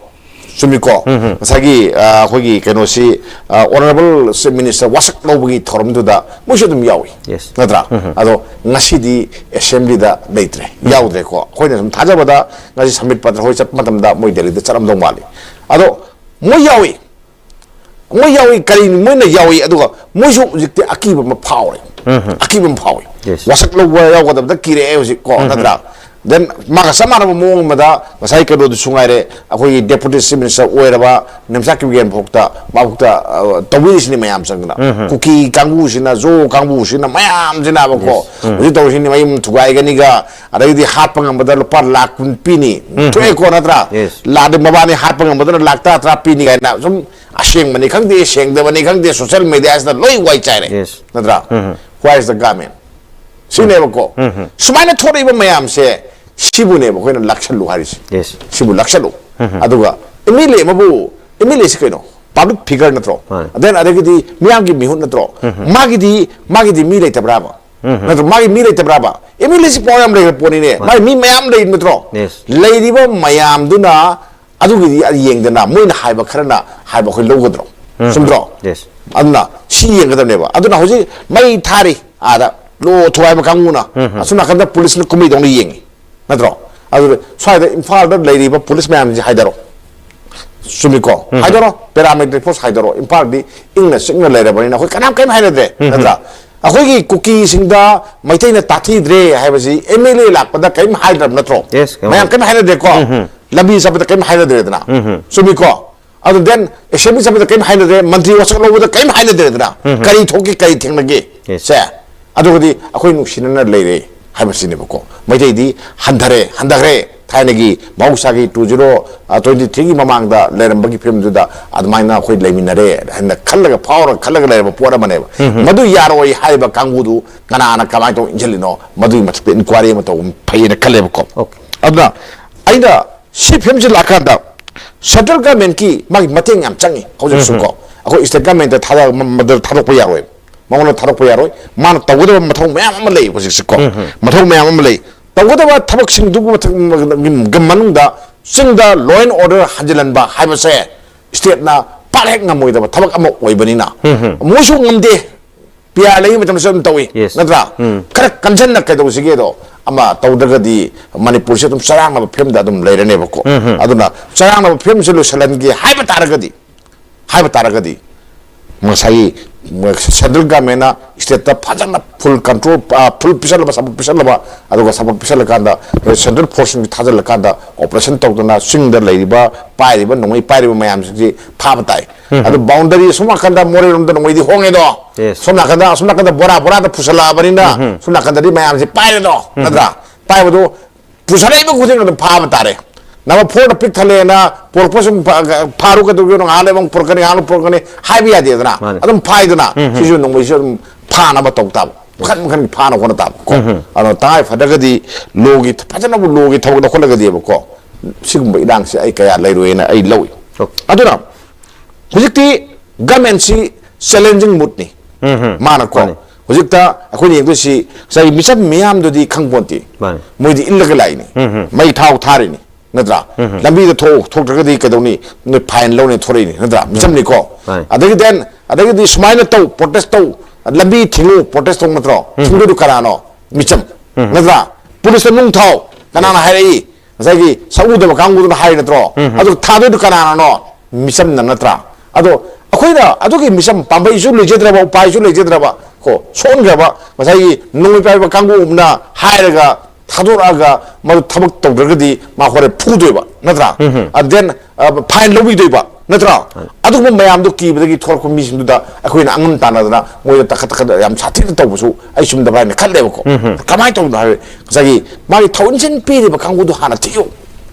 ꯆꯨꯝꯃꯤꯀꯣ? ꯎꯝ꯫ ꯉꯁꯥꯏꯒꯤ, ꯑ, ꯑꯩꯈꯣꯏꯒꯤ ꯀꯩꯅꯣꯁꯤ, ꯑ, ꯑꯣꯅꯔꯦꯕꯜ ꯆꯤꯐ ꯃꯤꯅꯤꯁꯇꯔ ꯋꯥꯁꯛ ꯂꯧꯕꯒꯤ ꯊꯧꯔꯝꯗꯨꯗ ꯃꯣꯏꯁꯨ ꯑꯗꯨꯝ ꯌꯥꯎꯏ, ꯌꯦꯁ꯫ ꯅꯠꯇ꯭ꯔꯥ? ꯎꯝ꯫ ꯑꯗꯣ ꯉꯁꯤꯗꯤ ꯑꯦꯁꯦꯝꯕ꯭ꯂꯤꯗ ꯂꯩꯇ꯭ꯔꯦ, ꯎꯝ꯫ ꯌꯥꯎꯗ꯭ꯔꯦꯀꯣ꯫ ꯑꯩꯈꯣꯏꯅ ꯁꯨꯝ ꯊꯥꯖꯕꯗ ꯉꯁꯤ ꯁꯝꯕꯤꯠ ꯄꯇ꯭ꯔ ꯍꯣꯏ ꯆꯠꯄ ꯃꯇꯝꯗ ꯃꯣꯏ ꯗꯦꯜꯂꯤꯗ ꯆꯠꯂꯝꯗꯧ ꯃꯥꯜꯂꯤ꯫ ꯑꯗꯣ ꯃꯣꯏ ꯌꯥꯎꯏ, ꯃꯣꯏ ꯌꯥꯎꯏ, ꯀꯔꯤ ꯃꯣꯏꯅ ꯌꯥꯎꯏ, ꯑꯗꯨꯒ ꯃꯣꯏꯁꯨ ꯍꯧꯖꯤꯛꯇꯤ ꯑꯀꯤꯕ ꯑꯃ ꯐꯥꯎꯔꯦ꯫ ꯎꯝ꯫ ꯑꯀꯤꯕ ꯑꯃ ꯐꯥꯎꯏ꯫ ꯌꯦꯁ꯫ ꯋꯥꯁꯛ ꯂꯧꯕ ꯌꯥꯎꯒꯗꯕꯗ ꯀꯤꯔꯛꯑꯦ ꯍꯧꯖꯤꯛ ꯀꯣ, ꯎꯝ꯫ ꯅꯠꯇ꯭ꯔꯥ? ꯗꯦꯟ ꯃꯥꯒ ꯆꯞ ꯃꯥꯟꯅꯕ ꯃꯑꯣꯡ ꯑꯃꯗ ꯉꯁꯥꯏ ꯀꯩꯅꯣꯗꯨꯁꯨ ꯉꯥꯏꯔꯦ, ꯑꯩꯈꯣꯏꯒꯤ ꯗꯦꯄꯨꯇꯤ ꯆꯤꯐ ꯃꯤꯅꯤꯁꯇꯔ ꯑꯣꯏꯔꯕ ꯅꯦꯝꯆꯥ ꯀꯤꯞꯒꯦꯟ ꯐꯥꯎꯗ, ꯃꯥꯐꯥꯎꯗ, ꯑ, ꯇꯧꯕꯤꯔꯤꯁꯤꯅꯤ ꯃꯌꯥꯝ ꯆꯪꯗꯅ꯫ ꯎꯝ꯫ ꯀꯨꯀꯤ ꯀꯥꯡꯕꯨꯁꯤꯅ, ꯖꯣ ꯀꯥꯡꯕꯨꯁꯤꯅ ꯃꯌꯥꯝꯁꯤꯅꯕꯀꯣ, ꯌꯦꯁ꯫ ꯎꯝ꯫ ꯍꯧꯖꯤꯛ ꯇꯧꯔꯤꯁꯤꯅꯤ, ꯃꯌꯨꯝ ꯊꯨꯒꯥꯏꯒꯅꯤꯒ, ꯑꯗꯩꯗꯤ ꯍꯥꯠꯄ ꯉꯝꯕꯗ ꯂꯨꯄꯥ ꯂꯥꯛ ꯀꯨꯟ ꯄꯤꯅꯤ꯫ ꯎꯝ꯫ ꯊꯣꯛꯑꯦꯀꯣ, ꯅꯠꯇ꯭ꯔꯥ? ꯌꯦꯁ꯫ ꯂꯥꯛ, ꯃꯕꯥꯅꯤ ꯍꯥꯠꯄ ꯉꯝꯕꯗꯨꯅ ꯂꯥꯛ ꯇꯔꯥ, ꯇꯔꯥ ꯄꯤꯅꯤ ꯀꯥꯏꯅ ꯁꯨꯝ ꯑꯁꯦꯡꯕꯅꯤ ꯈꯪꯗꯦ, ꯁꯦꯡꯗꯕꯅꯤ ꯈꯪꯗꯦ, ꯁꯣꯁꯦꯜ ꯃꯦꯗꯤꯌꯥꯁꯤꯗ ꯂꯣꯏ ꯋꯥꯏ ꯆꯥꯏꯔꯦ꯫ ꯌꯦꯁ꯫ ꯅꯠꯇ꯭ꯔꯥ? ꯎꯝ꯫ Where is the government? ꯁꯤꯅꯦꯕꯀꯣ꯫ ꯎꯝ꯫ ꯁꯨꯃꯥꯏꯅ ꯊꯣꯛꯂꯛꯏꯕ ꯃꯌꯥꯝꯁꯦ, ꯁꯤꯕꯨꯅꯦꯕ ꯑꯩꯈꯣꯏꯅ ꯂꯥꯛꯁꯜꯂꯨ ꯍꯥꯏꯔꯤꯁꯦ꯫ ꯌꯦꯁ꯫ ꯁꯤꯕꯨ ꯂꯥꯛꯁꯜꯂꯨ꯫ ꯎꯝ꯫ ꯑꯗꯨꯒ M L A ꯑꯃꯕꯨ, M L A ꯁꯤ ꯀꯩꯅꯣ? ꯄꯕ꯭ꯂꯤꯛ ꯐꯤꯒꯔ ꯅꯠꯇ꯭ꯔꯣ? ꯃꯥꯅꯦ꯫ ꯗꯦꯟ ꯑꯗꯒꯤꯗꯤ ꯃꯤꯌꯥꯝꯒꯤ ꯃꯤꯍꯨꯠ ꯅꯠꯇ꯭ꯔꯣ? ꯎꯝ꯫ ꯃꯥꯒꯤꯗꯤ, ꯃꯥꯒꯤꯗꯤ ꯃꯤ ꯂꯩꯇꯕ꯭ꯔꯥꯕ? ꯎꯝ꯫ ꯅꯠꯇ꯭ꯔꯣ? ꯃꯥꯒꯤ ꯃꯤ ꯂꯩꯇꯕ꯭ꯔꯥꯕ? M L A ꯁꯤ ꯄꯋꯥꯔ ꯌꯥꯝ ꯂꯩꯕ ꯄꯣꯠꯅꯤꯅꯦ꯫ ꯃꯥꯅꯦ꯫ ꯃꯥꯒꯤ ꯃꯤ ꯃꯌꯥꯝ ꯂꯩ ꯅꯠꯇ꯭ꯔꯣ? ꯌꯦꯁ꯫ ꯂꯩꯔꯤꯕ ꯃꯌꯥꯝꯗꯨꯅ ꯑꯗꯨꯒꯤꯗꯤ ꯌꯦꯡꯗꯅ ꯃꯣꯏꯅ ꯍꯥꯏꯕ ꯈꯔꯅ ꯍꯥꯏꯕ ꯑꯩꯈꯣꯏ ꯂꯧꯒꯗ꯭ꯔꯣ? ꯎꯝ꯫ ꯆꯨꯝꯗ꯭ꯔꯣ? ꯌꯦꯁ꯫ ꯑꯗꯨꯅ ꯁꯤ ꯌꯦꯡꯒꯗꯕꯅꯦꯕ꯫ ꯑꯗꯨꯅ ꯍꯧꯖꯤꯛ ꯃꯩ ꯊꯥꯔꯤ ꯑꯥꯗ, ꯂꯣ ꯊꯨꯒꯥꯏꯕ ꯀꯥꯡꯕꯨꯅ, ꯎꯝ꯫ ꯑꯁꯣꯝ ꯅꯥꯀꯟꯗ ꯄꯨꯂꯤꯁꯅ ꯀꯨꯝꯍꯩꯗꯧꯅ ꯌꯦꯡꯉꯤ, ꯅꯠꯇ꯭ꯔꯣ? ꯑꯗꯨꯗ ꯁ꯭ꯋꯥꯏꯗ ꯏꯝꯐꯥꯜꯗ ꯂꯩꯔꯤꯕ ꯄꯨꯂꯤꯁ ꯃꯌꯥꯝꯁꯤ ꯍꯥꯏꯗꯔꯣ꯫ ꯆꯨꯝꯃꯤꯀꯣ? ꯎꯝ꯫ ꯍꯥꯏꯗꯔꯣ, ꯄꯦꯔꯥꯃꯤꯂꯤꯇꯔꯤ ꯐꯣꯔꯁ ꯍꯥꯏꯗꯔꯣ꯫ ꯏꯝꯐꯥꯜꯗꯤ ꯏꯪꯅ ꯆꯤꯛꯅ ꯂꯩꯔꯕꯅꯤꯅ ꯑꯩꯈꯣꯏ ꯀꯅꯥꯝ ꯀꯔꯤꯝ ꯍꯥꯏꯅꯗ꯭ꯔꯦ, ꯎꯝ꯫ ꯅꯠꯇ꯭ꯔꯥ? ꯑꯩꯈꯣꯏꯒꯤ ꯀꯨꯀꯤꯁꯤꯡꯗ ꯃꯩꯇꯩꯅ ꯇꯥꯊꯤꯗ꯭ꯔꯦ ꯍꯥꯏꯕꯁꯤ M L A ꯂꯥꯛꯄꯗ ꯀꯔꯤꯝ ꯍꯥꯏꯗ꯭ꯔꯕ ꯅꯠꯇ꯭ꯔꯣ? ꯌꯦꯁ, ꯀꯩꯝ ꯃꯌꯥꯝ ꯍꯥꯏꯗꯦ꯫ ꯀꯔꯤꯝ ꯍꯥꯏꯅꯗ꯭ꯔꯦꯀꯣ? ꯎꯝ꯫ ꯂꯝꯕꯤ ꯆꯠꯄꯗ ꯀꯔꯤꯝ ꯍꯥꯏꯅꯗ꯭ꯔꯦꯗꯅ꯫ ꯎꯝ꯫ ꯆꯨꯝꯃꯤꯀꯣ? ꯑꯗꯨ ꯗꯦꯟ ꯑꯦꯁꯦꯝꯕ꯭ꯂꯤ ꯆꯠꯄꯗ ꯀꯔꯤꯝ ꯍꯥꯏꯅꯗ꯭ꯔꯦ, ꯃꯟꯇ꯭ꯔꯤ ꯋꯥꯁꯛ ꯂꯧꯕꯗ ꯀꯔꯤꯝ ꯍꯥꯏꯅꯗ꯭ꯔꯦꯗꯅ꯫ ꯎꯝ꯫ ꯀꯔꯤ ꯊꯣꯛꯀꯦ, ꯀꯔꯤ ꯊꯦꯡꯅꯒꯦ? ꯌꯦꯁ꯫ ꯁꯦ, ꯑꯗꯨꯒꯗꯤ ꯑꯩꯈꯣꯏ ꯅꯨꯡꯁꯤꯅꯅ ꯂꯩꯔꯦ ꯍꯥꯏꯕꯁꯤꯅꯦꯕꯀꯣ꯫ ꯃꯩꯇꯩꯗꯤ ꯍꯟꯊꯔꯦ, ꯍꯟꯊꯈ꯭ꯔꯦ, ꯊꯥꯏꯅꯒꯤ ꯃꯍꯧꯁꯥꯒꯤ ꯇꯨ ꯖꯤꯔꯣ ꯇ꯭ꯋꯦꯟꯇꯤ ꯊ꯭ꯔꯤꯒꯤ ꯃꯃꯥꯡꯗ ꯂꯩꯔꯝꯕꯒꯤ ꯐꯤꯕꯝꯗꯨꯗ ꯑꯗꯨꯃꯥꯏꯅ ꯑꯩꯈꯣꯏ ꯂꯩꯃꯤꯟꯅꯔꯦ ꯍꯥꯏꯅ ꯈꯜꯂꯒ, ꯐꯥꯎꯔꯒ ꯈꯜꯂꯒ ꯂꯩꯔꯕ ꯄꯣꯠ ꯑꯃꯅꯦꯕ꯫ ꯃꯗꯨ ꯌꯥꯔꯣꯏ ꯍꯥꯏꯔꯤꯕ ꯀꯥꯡꯕꯨꯗꯨ ꯀꯅꯥꯅ ꯀꯃꯥꯏꯅ ꯇꯧ ꯏꯟꯁꯤꯜꯂꯤꯅꯣ, ꯃꯗꯨꯒꯤ ꯃꯊꯛꯇ ꯏꯟꯀ꯭ꯋꯥꯏꯔꯤ ꯑꯃ ꯇꯧꯕ ꯐꯩꯌꯦꯅ ꯈꯜꯂꯦꯕꯀꯣ꯫ ꯑꯣꯀꯦ꯫ ꯑꯗꯨꯅ ꯑꯩꯅ ꯁꯤ ꯐꯤꯕꯝꯁꯤ ꯂꯥꯛꯀꯥꯟꯗ ꯁꯦꯟꯇ꯭ꯔꯦꯜ ꯒꯃꯦꯟꯀꯤ ꯃꯥꯒꯤ ꯃꯇꯦꯡ ꯌꯥꯝ ꯆꯪꯉꯤ ꯍꯧꯖꯤꯛꯁꯨ ꯀꯣ꯫ ꯑꯩꯈꯣꯏ ꯁ꯭ꯇꯦꯠ ꯒꯃꯦꯟꯇ ꯊꯥꯗ-, ꯃ-, ꯃꯗꯨ ꯊꯥꯗꯣꯛꯄ ꯌꯥꯔꯣꯏ, ꯃꯉꯣꯟꯗ ꯊꯥꯗꯣꯛꯄ ꯌꯥꯔꯣꯏ꯫ ꯃꯥꯅ ꯇꯧꯒꯗꯕ ꯃꯊꯧ ꯃꯌꯥꯝ ꯑꯃ ꯂꯩ ꯍꯧꯖꯤꯛꯁꯦ ꯀꯣ꯫ ꯃꯊꯧ ꯃꯌꯥꯝ ꯑꯃ ꯂꯩ꯫ ꯇꯧꯒꯗꯕ ꯊꯕꯛꯁꯤꯡꯗꯨꯒꯤ ꯃꯊꯛ-, ꯃ-, ꯃꯅꯨꯡꯗ ꯆꯤꯡꯗ law and order ꯍꯟꯖꯤꯜꯍꯟꯕ ꯍꯥꯏꯕꯁꯦ ꯁ꯭ꯇꯦꯠꯅ ꯄꯥꯛ ꯍꯦꯛ ꯉꯝꯃꯣꯏꯗꯕ ꯊꯕꯛ ꯑꯃ ꯑꯣꯏꯕꯅꯤꯅ, ꯃꯣꯏꯁꯨ ꯉꯝꯗꯦ꯫ ꯄꯤ ꯑꯥꯔ ꯂꯩꯕ ꯃꯇꯝꯗꯁꯨ ꯑꯗꯨꯝ ꯇꯧꯏ, ꯌꯦꯁ꯫ ꯅꯠꯇ꯭ꯔꯥ? ꯈꯔ ꯀꯟꯖꯟꯅ ꯀꯩꯗꯧꯁꯤꯒꯦꯗꯣ ꯑꯃ ꯇꯧꯗ꯭ꯔꯒꯗꯤ ꯃꯅꯤꯄꯨꯔꯁꯦ ꯑꯗꯨꯝ ꯆꯔꯥꯡꯅꯕ ꯐꯤꯕꯝꯗ ꯑꯗꯨꯝ ꯂꯩꯔꯅꯦꯕꯀꯣ꯫ ꯑꯗꯨꯅ ꯆꯔꯥꯡꯅꯕ ꯐꯤꯕꯝꯁꯦ ꯂꯣꯏꯁꯤꯜꯍꯟꯒꯦ ꯍꯥꯏꯕ ꯇꯥꯔꯒꯗꯤ, ꯍꯥꯏꯕ ꯇꯥꯔꯒꯗꯤ ꯉꯁꯥꯏꯒꯤ ꯁꯦꯟꯇ꯭ꯔꯦꯜ ꯒꯃꯦꯟꯅ ꯁ꯭ꯇꯦꯠꯇ ꯐꯖꯅ ꯐꯨꯜ ꯀꯟꯇ꯭ꯔꯣꯜ, ꯐꯨꯜ ꯄꯤꯁꯜꯂꯕ, ꯁꯄꯣꯔꯠ ꯄꯤꯁꯜꯂꯕ, ꯑꯗꯨꯒ ꯁꯄꯣꯔꯠ ꯄꯤꯁꯜꯂꯀꯥꯟꯗ ꯁꯦꯟꯇ꯭ꯔꯦꯜ ꯐꯣꯔꯁꯁꯤꯡꯁꯤ ꯊꯥꯖꯤꯜꯂꯀꯥꯟꯗ ꯑꯣꯄꯔꯦꯁꯟ ꯇꯧꯗꯅ ꯆꯤꯡꯗ ꯂꯩꯔꯤꯕ, ꯄꯥꯏꯔꯤꯕ, ꯅꯣꯡꯃꯩ ꯄꯥꯏꯔꯤꯕ ꯃꯌꯥꯝꯁꯤꯡꯁꯤ ꯐꯥꯕ ꯇꯥꯏ꯫ ꯑꯗꯨ ꯕꯥꯎꯟꯗꯔꯤ ꯑꯁꯣꯝ ꯅꯥꯀꯟꯗ ꯃꯣꯔꯦꯔꯣꯝꯗ ꯅꯣꯡꯃꯩꯗꯤ ꯍꯣꯡꯉꯦꯗꯣ, ꯌꯦꯁ꯫ ꯁꯣꯝ ꯅꯥꯀꯟꯗ, ꯑꯁꯣꯝ ꯅꯥꯀꯟꯗ ꯕꯣꯔꯥ ꯕꯣꯔꯥꯗ ꯄꯨꯁꯜꯂꯛꯑꯕꯅꯤꯅ ꯁꯣꯝ ꯅꯥꯀꯟꯗꯗꯤ ꯃꯌꯥꯝꯁꯤ ꯄꯥꯏꯔꯦꯗꯣ, ꯅꯠꯇ꯭ꯔꯥ? ꯄꯥꯏꯕꯗꯣ ꯄꯨꯁꯜꯂꯛꯏꯕ ꯈꯨꯗꯤꯡ ꯑꯗꯨꯝ ꯐꯥꯕ ꯇꯥꯔꯦ꯫ ꯅꯝꯕꯔ ꯐꯣꯔꯗ ꯄꯤꯛ ꯊꯜꯂꯦꯅ ꯄꯨꯔꯛꯄ ꯁꯨꯝ ꯐꯥ-, ꯐꯥꯔꯨ ꯀꯩꯗꯧꯒꯦ? ꯉꯥꯏꯍꯥꯛ ꯂꯩꯕ ꯑꯃꯨꯛ ꯄꯨꯔꯛꯀꯅꯤ, ꯉꯥꯏꯍꯥꯛ ꯂꯩꯕ ꯄꯨꯔꯛꯀꯅꯤ ꯍꯥꯏꯕ ꯌꯥꯗꯦꯗꯅ꯫ ꯃꯥꯅꯦ꯫ ꯑꯗꯨꯝ ꯐꯥꯏꯗꯅ꯫ ꯁꯤꯁꯨ ꯅꯣꯡꯃꯩꯁꯨ ꯑꯗꯨꯝ ꯐꯥꯅꯕ ꯇꯧ ꯇꯥꯕ꯫ ꯃꯈꯟ ꯃꯈꯟꯒꯤ ꯐꯥꯅꯕ ꯍꯣꯠꯅ ꯇꯥꯕ ꯀꯣ꯫ ꯑꯗꯣ ꯇꯉꯥꯏ ꯐꯗ꯭ꯔꯒꯗꯤ ꯂꯣꯒꯤ, ꯐꯖꯅꯕꯨ ꯂꯣꯒꯤ ꯊꯕꯛ ꯂꯧꯈꯠꯂꯒꯗꯤꯕꯀꯣ, ꯁꯤꯒꯨꯝꯕ ꯏꯔꯥꯡꯁꯦ ꯑꯩ ꯀꯌꯥ ꯂꯩꯔꯣꯏꯅ ꯑꯩ ꯂꯧꯏ꯫ ꯑꯣꯀꯦ꯫ ꯑꯗꯨꯅ ꯍꯧꯖꯤꯛꯇꯤ ꯒꯃꯦꯟꯁꯤ ꯆꯦꯂꯦꯟꯖꯤꯡ ꯃꯨꯠꯅꯤ꯫ ꯃꯥꯅꯀꯣ꯫ ꯃꯥꯅꯤ꯫ ꯍꯧꯖꯤꯛꯇ ꯑꯩꯈꯣꯏꯅ ꯌꯦꯡꯗꯣꯏꯁꯤ ꯉꯁꯥꯏꯒꯤ ꯃꯤꯆꯝ ꯃꯤꯌꯥꯝꯗꯨꯗꯤ ꯈꯪꯄꯣꯟꯇꯦ꯫ ꯃꯥꯅꯤ꯫ ꯃꯣꯏꯗꯤ ꯏꯜꯂꯒ ꯂꯥꯛꯏꯅꯤ꯫ ꯃꯩ ꯊꯥꯎ ꯊꯥꯔꯤꯅꯤ꯫ ꯅꯠꯇ꯭ꯔꯥ? ꯂꯝꯕꯤꯗ ꯊꯣꯛ-, ꯊꯣꯛꯇ꯭ꯔꯒꯗꯤ ꯀꯩꯗꯧꯅꯤ? ꯅꯣꯏ ꯐꯥꯏꯟ ꯂꯧꯅꯤ ꯊꯣꯔꯛꯏꯅꯤ꯫ ꯅꯠꯇ꯭ꯔꯥ? ꯃꯤꯆꯝꯅꯤꯀꯣ꯫ ꯃꯥꯅꯤ꯫ ꯑꯗꯒꯤ then, ꯑꯗꯒꯤꯗꯤ ꯁꯨꯃꯥꯏꯅ ꯇꯧ, ꯄ꯭ꯔꯣꯇꯦꯁ ꯇꯧ, ꯂꯝꯕꯤ ꯊꯤꯡꯉꯨ, ꯄ꯭ꯔꯣꯇꯦꯁ ꯇꯧ ꯅꯠꯇ꯭ꯔꯣ? ꯊꯤꯡꯗꯣꯏꯗꯨ ꯀꯅꯥꯅꯣ? ꯃꯤꯆꯝ꯫ ꯅꯠꯇ꯭ꯔꯥ? ꯄꯨꯂꯤꯁꯇ ꯅꯨꯡ ꯊꯥꯎ꯫ ꯀꯅꯥꯅ ꯍꯥꯏꯔꯛꯏ? ꯉꯁꯥꯏꯒꯤ ꯁꯛꯎꯗꯕ ꯀꯥꯡꯕꯨꯗꯨꯅ ꯍꯥꯏꯔꯤ ꯅꯠꯇ꯭ꯔꯣ? ꯑꯗꯨ ꯊꯥꯗꯣꯏꯗꯨ ꯀꯅꯥꯅꯅꯣ? ꯃꯤꯆꯝꯅ ꯅꯠꯇ꯭ꯔꯥ? ꯑꯗꯣ ꯑꯩꯈꯣꯏꯅ ꯑꯗꯨꯒꯤ ꯃꯤꯆꯝ ꯄꯥꯝꯕꯩꯁꯨ ꯂꯩꯖꯗ꯭ꯔꯕ, ꯎꯄꯥꯏꯁꯨ ꯂꯩꯖꯗ꯭ꯔꯕ, ꯀꯣ, ꯁꯣꯟꯈ꯭ꯔꯕ ꯉꯁꯥꯏꯒꯤ ꯅꯣꯡꯃꯩ ꯄꯥꯏꯕ ꯀꯥꯡꯕꯨ ꯑꯃꯅ ꯍꯥꯏꯔꯒ ꯊꯥꯗꯣꯔꯛꯑꯒ ꯃꯗꯨ ꯊꯕꯛ ꯇꯧꯗ꯭ꯔꯒꯗꯤ ꯃꯥ ꯍꯣꯔꯦꯟ ꯐꯨꯗꯣꯏꯕ, ꯅꯠꯇ꯭ꯔꯥ? And then, ꯑ, ꯐꯥꯏꯟ ꯂꯧꯕꯤꯗꯣꯏꯕ꯫ ꯅꯠꯇ꯭ꯔꯣ? ꯑꯗꯨꯒꯨꯝꯕ ꯃꯌꯥꯝꯗꯣ ꯀꯤꯕꯗꯒꯤ ꯊꯣꯛꯂꯛꯄ ꯃꯤꯁꯤꯡꯗꯨꯗ ꯑꯩꯈꯣꯏꯅ ꯑꯉꯝ ꯇꯥꯟꯅꯗꯅ ꯃꯣꯏꯗ ꯇꯈꯠ ꯇꯈꯠ ꯌꯥꯝ ꯁꯥꯊꯤꯅ ꯇꯧꯕꯁꯨ ꯑꯩ ꯆꯨꯝꯗꯕ꯭ꯔꯥ ꯍꯥꯏꯅ ꯈꯜꯂꯦꯕꯀꯣ꯫ ꯀꯃꯥꯏꯅ ꯇꯧꯕꯅꯣ ꯍꯥꯏꯕ, ꯉꯁꯥꯏꯒꯤ ꯃꯥꯒꯤ ꯊꯧ ꯏꯟꯁꯤꯟ ꯄꯤꯔꯤꯕ ꯀꯥꯡꯕꯨꯗꯨ ꯍꯥꯟꯅ ꯊꯤꯌꯨ,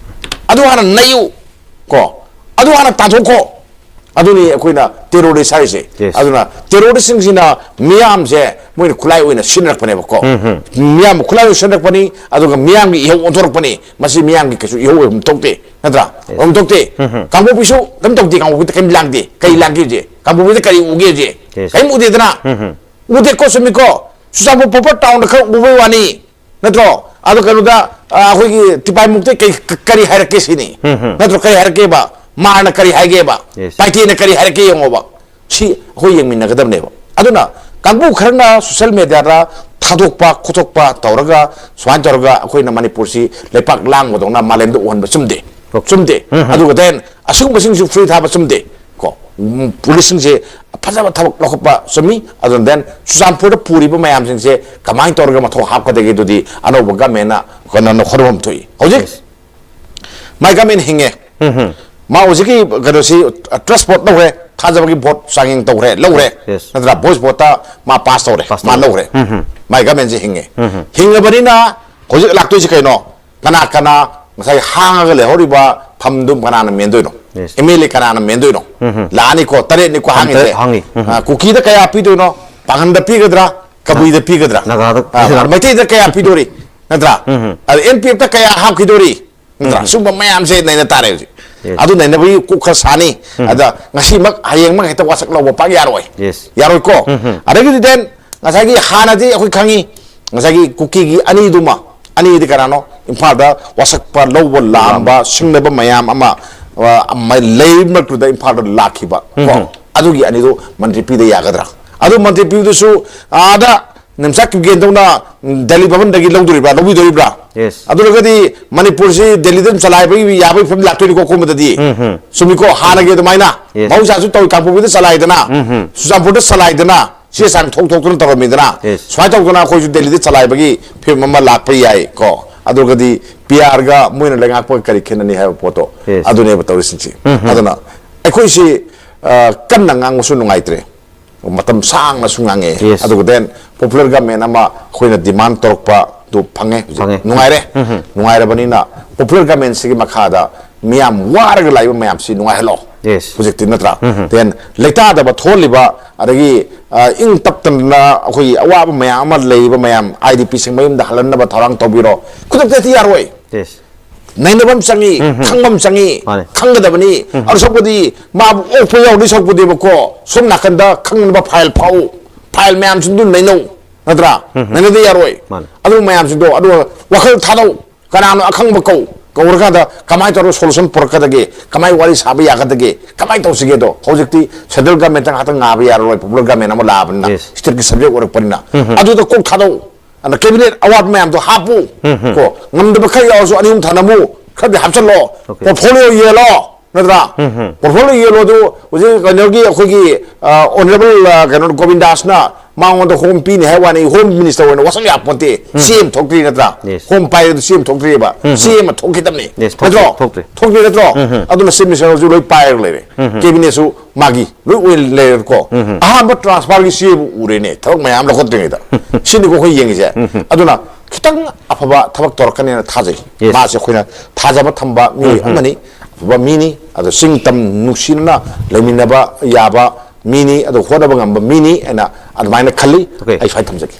ꯑꯗꯨ ꯍꯥꯟꯅ ꯅꯩꯌꯨ ꯀꯣ, ꯑꯗꯨ ꯍꯥꯟꯅ ꯇꯥꯟꯊꯣꯛꯈꯣ꯫ ꯑꯗꯨꯅꯤ ꯑꯩꯈꯣꯏꯅ ꯇꯦꯔꯣꯔꯤꯁ ꯍꯥꯏꯔꯤꯁꯦ꯫ Yes. ꯑꯗꯨꯅ ꯇꯦꯔꯣꯔꯤꯁꯁꯤꯡꯁꯤꯅ ꯃꯤꯌꯥꯝꯁꯦ ꯃꯣꯏꯅ ꯈꯨꯠꯂꯥꯏ ꯑꯣꯏꯅ ꯁꯤꯖꯤꯟꯅꯔꯛꯄꯅꯦꯕꯀꯣ꯫ ꯃꯤꯌꯥꯝꯕꯨ ꯈꯨꯠꯂꯥꯏ ꯑꯣꯏꯅ ꯁꯤꯖꯤꯟꯅꯔꯛꯄꯅꯤ, ꯑꯗꯨꯒ ꯃꯤꯌꯥꯝꯒꯤ ꯏꯍꯧ ꯑꯣꯟꯊꯣꯔꯛꯄꯅꯤ꯫ ꯃꯁꯤ ꯃꯤꯌꯥꯝꯒꯤ ꯀꯩꯁꯨ ꯏꯍꯧ ꯑꯣꯏꯐꯝ ꯊꯣꯛꯇꯦ, ꯅꯠꯇ꯭ꯔꯥ? ꯑꯣꯏꯐꯝ ꯊꯣꯛꯇꯦ꯫ ꯀꯥꯡꯄꯣꯛꯄꯤꯁꯨ ꯀꯩꯝ ꯇꯧꯗꯦ, ꯀꯥꯡꯄꯣꯛꯄꯤꯗ ꯀꯔꯤꯝ ꯂꯥꯡꯗꯦ꯫ ꯀꯔꯤ ꯂꯥꯡꯒꯦ ꯍꯧꯖꯤꯛ? ꯀꯥꯡꯄꯣꯛꯄꯤꯗ ꯀꯔꯤ ꯎꯒꯦ ꯍꯧꯖꯤꯛ? Yes. ꯀꯔꯤꯝ ꯎꯗꯦꯗꯅ? ꯎꯗꯦꯀꯣ, ꯆꯨꯝꯃꯤꯀꯣ? ꯆꯨꯔꯆꯥꯟꯄꯨꯔ ꯄꯣꯄꯔ ꯇꯥꯎꯟꯗ ꯈꯔ ꯎꯕꯩ ꯋꯥꯅꯤ, ꯅꯠꯇ꯭ꯔꯣ? ꯑꯗꯣ ꯀꯩꯅꯣꯗ, ꯑ, ꯑꯩꯈꯣꯏꯒꯤ ꯇꯤꯄꯥꯏꯃꯨꯛꯇ ꯀꯩ, ꯀ-, ꯀꯔꯤ ꯍꯥꯏꯔꯛꯀꯦ ꯁꯤꯅꯤ? ꯅꯠꯇ꯭ꯔꯣ? ꯀꯔꯤ ꯍꯥꯏꯔꯛꯀꯦꯕ? ꯃꯥꯔꯅ ꯀꯔꯤ ꯍꯥꯏꯒꯦꯕ? Yes. ꯄꯥꯏꯇꯦꯅ ꯀꯔꯤ ꯍꯥꯏꯔꯛꯀꯦ ꯌꯦꯡꯉꯣꯕ꯫ ꯁꯤ ꯑꯩꯈꯣꯏ ꯌꯦꯡꯃꯤꯟꯅꯒꯗꯕꯅꯦꯕ꯫ ꯑꯗꯨꯅ ꯀꯥꯡꯕꯨ ꯈꯔꯅ ꯁꯣꯁꯤꯌꯦꯜ ꯃꯦꯗꯤꯌꯥꯗ ꯊꯥꯗꯣꯛꯄ ꯈꯣꯠꯇꯣꯛꯄ ꯇꯧꯔꯒ, ꯁꯨꯃꯥꯏꯅ ꯇꯧꯔꯒ ꯑꯩꯈꯣꯏꯅ ꯃꯅꯤꯄꯨꯔꯁꯤ ꯂꯩꯄꯥꯛ ꯂꯥꯡꯕꯗꯧꯅ ꯃꯥꯂꯦꯝꯗ ꯎꯍꯟꯕ ꯆꯨꯝꯗꯦ꯫ ꯆꯨꯝꯗꯦ꯫ ꯑꯗꯨꯒ then ꯑꯁꯤꯒꯨꯝꯕꯁꯤꯡꯁꯨ free ꯊꯥꯕ ꯆꯨꯝꯗꯦ꯫ ꯀꯣ, ꯎꯝ, ꯄꯨꯂꯤꯁꯁꯤꯡꯁꯦ ꯐꯖꯕ ꯊꯕꯛ ꯂꯧꯈꯠꯄ ꯆꯨꯝꯃꯤ꯫ ꯑꯗꯨꯅ then ꯆꯨꯔꯆꯥꯟꯄꯨꯔꯗ ꯄꯨꯔꯤꯕ ꯃꯌꯥꯝꯁꯤꯡꯁꯦ ꯀꯃꯥꯏꯅ ꯇꯧꯔꯒ ꯃꯊꯧ ꯍꯥꯞꯀꯗꯒꯦ? ꯑꯗꯨꯗꯤ ꯑꯅꯧꯕ ꯒꯃꯦꯟꯅ ꯀꯩꯅꯣ ꯍꯣꯠꯅꯐꯝ ꯊꯣꯛꯏ꯫ ꯍꯧꯖꯤꯛ ꯃꯥꯏ ꯒꯃꯦꯟ ꯍꯤꯡꯉꯦ꯫ ꯃꯥ ꯍꯧꯖꯤꯛꯀꯤ ꯀꯩꯅꯣꯁꯤ, ꯇ꯭ꯔꯁ ꯚꯣꯠ ꯂꯧꯈ꯭ꯔꯦ, ꯊꯥꯖꯕꯒꯤ ꯚꯣꯠ ꯆꯥꯡꯌꯦꯡ ꯇꯧꯈ꯭ꯔꯦ, ꯂꯧꯈ꯭ꯔꯦ꯫ Yes. ꯅꯠꯇ꯭ꯔꯥ? ꯚꯣꯏꯁ ꯚꯣꯠꯇ ꯃꯥ ꯄꯥꯁ ꯇꯧꯔꯦ, ꯄꯥꯁ ꯃꯥ ꯇꯧꯔꯦ꯫ ꯂꯧꯈ꯭ꯔꯦ꯫ ꯃꯥꯏ ꯒꯃꯦꯟꯁꯦ ꯍꯤꯡꯉꯦ꯫ ꯍꯤꯡꯉꯕꯅꯤꯅ ꯍꯧꯖꯤꯛ ꯂꯥꯛꯇꯣꯏꯁꯦ ꯀꯩꯅꯣ? ꯀꯅꯥ ꯀꯅꯥ ꯉꯁꯥꯏ ꯍꯥꯡꯉꯒ ꯂꯩꯍꯧꯔꯤꯕ ꯐꯝꯗꯨ ꯀꯅꯥꯅ ꯃꯦꯟꯗꯣꯏꯅꯣ? Yes. ꯑꯦꯝ ꯑꯦꯜ ꯑꯦ ꯀꯅꯥꯅ ꯃꯦꯟꯗꯣꯏꯅꯣ? ꯂꯥꯛꯑꯅꯤꯀꯣ, ꯇꯔꯦꯠꯅꯤꯀꯣ ꯍꯥꯡꯉꯤꯁꯦ꯫ ꯍꯥꯡꯉꯤ꯫ ꯑ, ꯀꯨꯀꯤꯗ ꯀꯌꯥ ꯄꯤꯗꯣꯏꯅꯣ? ꯄꯥꯡꯒꯟꯗ ꯄꯤꯒꯗ꯭ꯔꯥ? ꯀꯕꯨꯏꯗ ꯄꯤꯒꯗ꯭ꯔꯥ? ꯅꯥꯒꯥꯗ ꯑ, ꯄꯤꯒꯗ꯭ꯔꯥ? ꯃꯩꯇꯩꯗ ꯀꯌꯥ ꯄꯤꯗꯣꯔꯤ? ꯅꯠꯇ꯭ꯔꯥ? ꯑꯗ ꯑꯦꯟ ꯄꯤ ꯑꯦꯐꯇ ꯀꯌꯥ ꯍꯥꯞꯈꯤꯗꯣꯔꯤ? ꯅꯠꯇ꯭ꯔꯥ? ꯁꯨꯝꯕ ꯃꯌꯥꯝꯁꯦ ꯅꯩꯅ ꯇꯥꯔꯦ ꯍꯧꯖꯤꯛ꯫ Yes. ꯑꯗꯨ ꯅꯩꯅꯕꯒꯤ ꯀꯣꯛ ꯈꯔ ꯁꯥꯅꯤ꯫ ꯑꯗ ꯉꯁꯤꯃꯛ ꯍꯌꯦꯡꯃꯛ ꯍꯦꯛꯇ ꯋꯥꯁꯛ ꯂꯧꯕ ꯄꯥꯛ ꯌꯥꯔꯣꯏ꯫ Yes. ꯌꯥꯔꯣꯏꯀꯣ? ꯑꯗꯒꯤꯗꯤ then ꯉꯁꯥꯏꯒꯤ ꯍꯥꯟꯅꯗꯤ ꯑꯩꯈꯣꯏ ꯈꯪꯉꯤ, ꯉꯁꯥꯏꯒꯤ ꯀꯨꯀꯤꯒꯤ ꯑꯅꯤꯗꯨꯃ, ꯑꯅꯤꯗꯤ ꯀꯅꯥꯅꯣ? ꯏꯝꯐꯥꯜꯗ ꯋꯥꯁꯛꯄ ꯂꯧꯕ ꯂꯥꯛꯑꯝꯕ ꯁꯤꯡꯅꯕ ꯃꯌꯥꯝ ꯑꯃ, ꯑ, ꯑꯃ ꯂꯩ ꯃꯔꯛꯇꯨꯗ ꯏꯝꯐꯥꯜꯗ ꯂꯥꯛꯈꯤꯕ ꯀꯣ? ꯑꯗꯨꯒꯤ ꯑꯅꯤꯗꯨ ꯃꯟꯇ꯭ꯔꯤ ꯄꯤꯗ ꯌꯥꯒꯗ꯭ꯔꯥ? ꯑꯗꯨ ꯃꯟꯇ꯭ꯔꯤ ꯄꯤꯕꯗꯨꯁꯨ ꯑꯥꯗ ꯅꯤꯝꯆꯥ ꯀꯤꯞꯒꯦꯟꯗꯧꯅ ꯗꯦꯜꯂꯤ ꯚꯕꯟꯗꯒꯤ ꯂꯧꯗꯣꯔꯤꯕ꯭ꯔꯥ, ꯂꯧꯕꯤꯗꯣꯔꯤꯕ꯭ꯔꯥ? Yes. ꯑꯗꯨ ꯑꯣꯏꯔꯒꯗꯤ ꯃꯅꯤꯄꯨꯔꯁꯤ ꯗꯦꯜꯂꯤꯗ ꯑꯗꯨꯝ ꯆꯂꯥꯏꯕꯒꯤ ꯌꯥꯕꯒꯤ ꯐꯤꯕꯝ ꯂꯥꯛꯇꯣꯏꯅꯤꯀꯣ ꯑꯀꯣꯟꯕꯗꯗꯤ꯫ ꯆꯨꯝꯃꯤꯀꯣ? ꯍꯥꯟꯅꯒꯤ ꯑꯗꯨꯃꯥꯏꯅ Yes. ꯃꯍꯧꯁꯥꯁꯨ ꯇꯧꯏ, ꯀꯥꯡꯄꯣꯛꯄꯤꯗ ꯆꯂꯥꯏꯗꯅ, ꯆꯨꯔꯆꯥꯟꯄꯨꯔꯗ ꯆꯂꯥꯏꯗꯅ, ꯆꯦ ꯆꯥꯡ ꯊꯣꯛ ꯊꯣꯛꯇꯅ ꯇꯧꯔꯝꯃꯤꯗꯅ꯫ Yes. ꯁꯨꯃꯥꯏꯅ ꯇꯧꯗꯅ ꯑꯩꯈꯣꯏꯁꯨ ꯗꯦꯜꯂꯤꯗ ꯆꯂꯥꯏꯕꯒꯤ ꯐꯤꯕꯝ ꯑꯃ ꯂꯥꯛꯄ ꯌꯥꯏ ꯀꯣ꯫ ꯑꯗꯨꯒꯗꯤ ꯄꯤ ꯑꯥꯔꯒ ꯃꯣꯏꯅ ꯂꯩꯉꯥꯛꯄꯒ ꯀꯔꯤ ꯈꯦꯠꯅꯅꯤ ꯍꯥꯏꯕ ꯄꯣꯠꯇꯣ Yes. ꯑꯗꯨꯅꯦꯕ ꯇꯧꯔꯤꯁꯤꯡꯁꯤ꯫ ꯑꯗꯨꯅ ꯑꯩꯈꯣꯏꯁꯤ ꯑ, ꯀꯟꯅ ꯉꯥꯡꯕꯁꯨ ꯅꯨꯡꯉꯥꯏꯇ꯭ꯔꯦ, ꯃꯇꯝ ꯁꯥꯡꯅꯁꯨ ꯉꯥꯡꯉꯛꯑꯦ꯫ Yes. ꯑꯗꯨꯒ then popular government ꯑꯃ ꯑꯩꯈꯣꯏꯅ demand ꯇꯧꯔꯛꯄꯗꯨ ꯐꯪꯉꯦ ꯍꯧꯖꯤꯛ꯫ ꯐꯪꯉꯦ꯫ ꯅꯨꯡꯉꯥꯏꯔꯦ꯫ ꯅꯨꯡꯉꯥꯏꯔꯕꯅꯤꯅ popular government ꯁꯤꯒꯤ ꯃꯈꯥꯗ ꯃꯤꯌꯥꯝ ꯋꯥꯔꯒ ꯂꯥꯛꯏꯕ ꯃꯌꯥꯝꯁꯤ ꯅꯨꯡꯉꯥꯏꯍꯜꯂꯣ꯫ Yes. ꯍꯧꯖꯤꯛꯇꯤ ꯅꯠꯇ꯭ꯔꯥ? Then ꯂꯩꯇꯥꯗꯕ ꯊꯣꯛꯍꯜꯂꯤꯕ, ꯑꯗꯒꯤ ꯑ, ꯏꯪ ꯇꯞꯇꯅ ꯑꯩꯈꯣꯏꯒꯤ ꯑꯋꯥꯕ ꯃꯌꯥꯝ ꯑꯃ ꯂꯩꯔꯤꯕ ꯃꯌꯥꯝ, IDP ꯁꯤꯡ ꯃꯌꯨꯝꯗ ꯍꯜꯍꯟꯅꯕ ꯊꯧꯔꯥꯡ ꯇꯧꯕꯤꯔꯣ꯫ ꯈꯨꯗꯛꯇꯗꯤ ꯌꯥꯔꯣꯏ꯫ Yes. ꯅꯩꯅꯕ ꯑꯃ ꯆꯪꯉꯤ, ꯈꯪꯕ ꯑꯃ ꯆꯪꯉꯤ, ꯃꯥꯅꯦ꯫ ꯈꯪꯒꯗꯕꯅꯤ꯫ ꯑꯗꯨ ꯁꯛꯄꯨꯗꯤ ꯃꯥꯕꯨ ꯑꯣꯛꯄ ꯌꯥꯎꯗꯣꯏ ꯁꯛꯄꯨꯗꯤꯕꯀꯣ, ꯁꯣꯝ ꯅꯥꯀꯟꯗ ꯈꯪꯅꯕ file ꯐꯥꯎ, file ꯃꯌꯥꯝꯁꯤꯡꯗꯨ ꯅꯩꯅꯧ, ꯅꯠꯇ꯭ꯔꯥ? ꯅꯩꯅꯗ ꯌꯥꯔꯣꯏ꯫ ꯃꯥꯅꯦ꯫ ꯑꯗꯨ ꯃꯌꯥꯝꯁꯤꯡꯗꯣ, ꯑꯗꯨ ꯋꯥꯈꯜ ꯊꯥꯗꯧ꯫ ꯀꯅꯥꯅꯣ ꯑꯈꯪꯕ ꯀꯧ, ꯀꯧꯔꯀꯥꯟꯗ ꯀꯃꯥꯏꯅ ꯇꯧꯔꯒ solution ꯄꯨꯔꯛꯀꯗꯒꯦ, ꯀꯃꯥꯏꯅ ꯋꯥꯔꯤ ꯁꯥꯕ ꯌꯥꯒꯗꯒꯦ, ꯀꯃꯥꯏꯅ ꯇꯧꯁꯤꯒꯦꯗꯣ꯫ ꯍꯧꯖꯤꯛꯇꯤ central government ꯉꯥꯛꯇ ꯉꯥꯕ ꯌꯥꯔꯔꯣꯏ, popular government ꯑꯃ ꯂꯥꯛꯑꯕꯅꯤꯅ꯫ Yes. State ꯀꯤ subject ꯑꯣꯏꯔꯛꯄꯅꯤꯅ꯫ ꯑꯗꯨꯗ ꯀꯣꯛ ꯊꯥꯗꯧ꯫ ꯑꯗ cabinet ꯑꯋꯥꯠꯄ ꯃꯌꯥꯝꯗꯣ ꯍꯥꯞꯄꯨ꯫ ꯀꯣ, ꯉꯝꯗꯕ ꯈꯔ ꯌꯥꯎꯔꯁꯨ ꯑꯅꯤ ꯑꯍꯨꯝ ꯊꯥꯅꯃꯨ, ꯈꯔꯗꯤ ꯍꯥꯞꯆꯜꯂꯣ꯫ Okay. Portfolio ꯌꯦꯜꯂꯣ, ꯅꯠꯇ꯭ꯔꯥ? Portfolio ꯌꯦꯜꯂꯣ ꯑꯗꯨ ꯍꯧꯖꯤꯛ ꯀꯩꯅꯣꯒꯤ ꯑꯩꯈꯣꯏꯒꯤ, ꯑ, honourable, ꯑ, ꯀꯩꯅꯣ ꯒꯣꯕꯤꯟꯗꯥꯁꯅ ꯃꯉꯣꯟꯗ home ꯄꯤꯅꯤ ꯍꯥꯏ ꯋꯥꯅꯤ, home minister ꯑꯣꯏꯅ ꯋꯥꯁꯛ ꯌꯥꯄꯣꯟꯇꯦ꯫ CM ꯊꯣꯛꯇ꯭ꯔꯤ ꯅꯠꯇ꯭ꯔꯥ? Yes. Home ꯄꯥꯏꯔꯦ ꯑꯗꯨ CM ꯊꯣꯛꯇ꯭ꯔꯤꯕ꯫ CM ꯑꯃ ꯊꯣꯛꯈꯤꯗꯕꯅꯤ꯫ Yes, ꯊꯣꯛꯇ꯭ꯔꯤ, ꯅꯠꯇ꯭ꯔꯣ? ꯊꯣꯛꯇ꯭ꯔꯤ꯫ ꯊꯣꯛꯇ꯭ꯔꯤ ꯅꯠꯇ꯭ꯔꯣ? ꯑꯗꯨꯅ chief minister ꯍꯧꯖꯤꯛ ꯂꯣꯏ ꯄꯥꯏꯔꯒ ꯂꯩꯔꯦ꯫ Cabinet ꯁꯨ ꯃꯥꯒꯤ ꯂꯣꯏ ꯑꯣꯏ ꯂꯩꯔꯦꯀꯣ꯫ ꯑꯍꯥꯟꯕ transfer ꯒꯤ ꯆꯦꯕꯨ ꯎꯔꯦꯅꯦ, ꯊꯕꯛ ꯃꯌꯥꯝ ꯂꯧꯈꯠꯇ꯭ꯔꯤꯉꯩꯗ꯫ ꯁꯤꯅꯤꯀꯣ ꯑꯩꯈꯣꯏ ꯌꯦꯡꯉꯤꯁꯦ꯫ ꯑꯗꯨꯅ ꯈꯤꯇꯪ ꯑꯐꯕ ꯊꯕꯛ ꯇꯧꯔꯛꯀꯅꯦꯅ ꯊꯥꯖꯩ꯫ Yes. ꯃꯥꯁꯦ ꯑꯩꯈꯣꯏꯅ ꯊꯥꯖꯕ ꯊꯝꯕ ꯃꯤꯑꯣꯏ ꯑꯃꯅꯤ, ꯑꯐꯕ ꯃꯤꯅꯤ꯫ ꯑꯗꯣ ꯆꯤꯡ ꯇꯝ ꯅꯨꯡꯁꯤꯅꯅ ꯂꯩꯃꯤꯟꯅꯕ ꯌꯥꯕ ꯃꯤꯅꯤ, ꯑꯗꯣ ꯍꯣꯠꯅꯕ ꯉꯝꯕ ꯃꯤꯅꯤ ꯍꯥꯏꯅ ꯑꯗꯨꯃꯥꯏꯅ ꯈꯜꯂꯤ꯫ Okay. ꯑꯩ ꯁ꯭ꯋꯥꯏ ꯊꯝꯖꯒꯦ꯫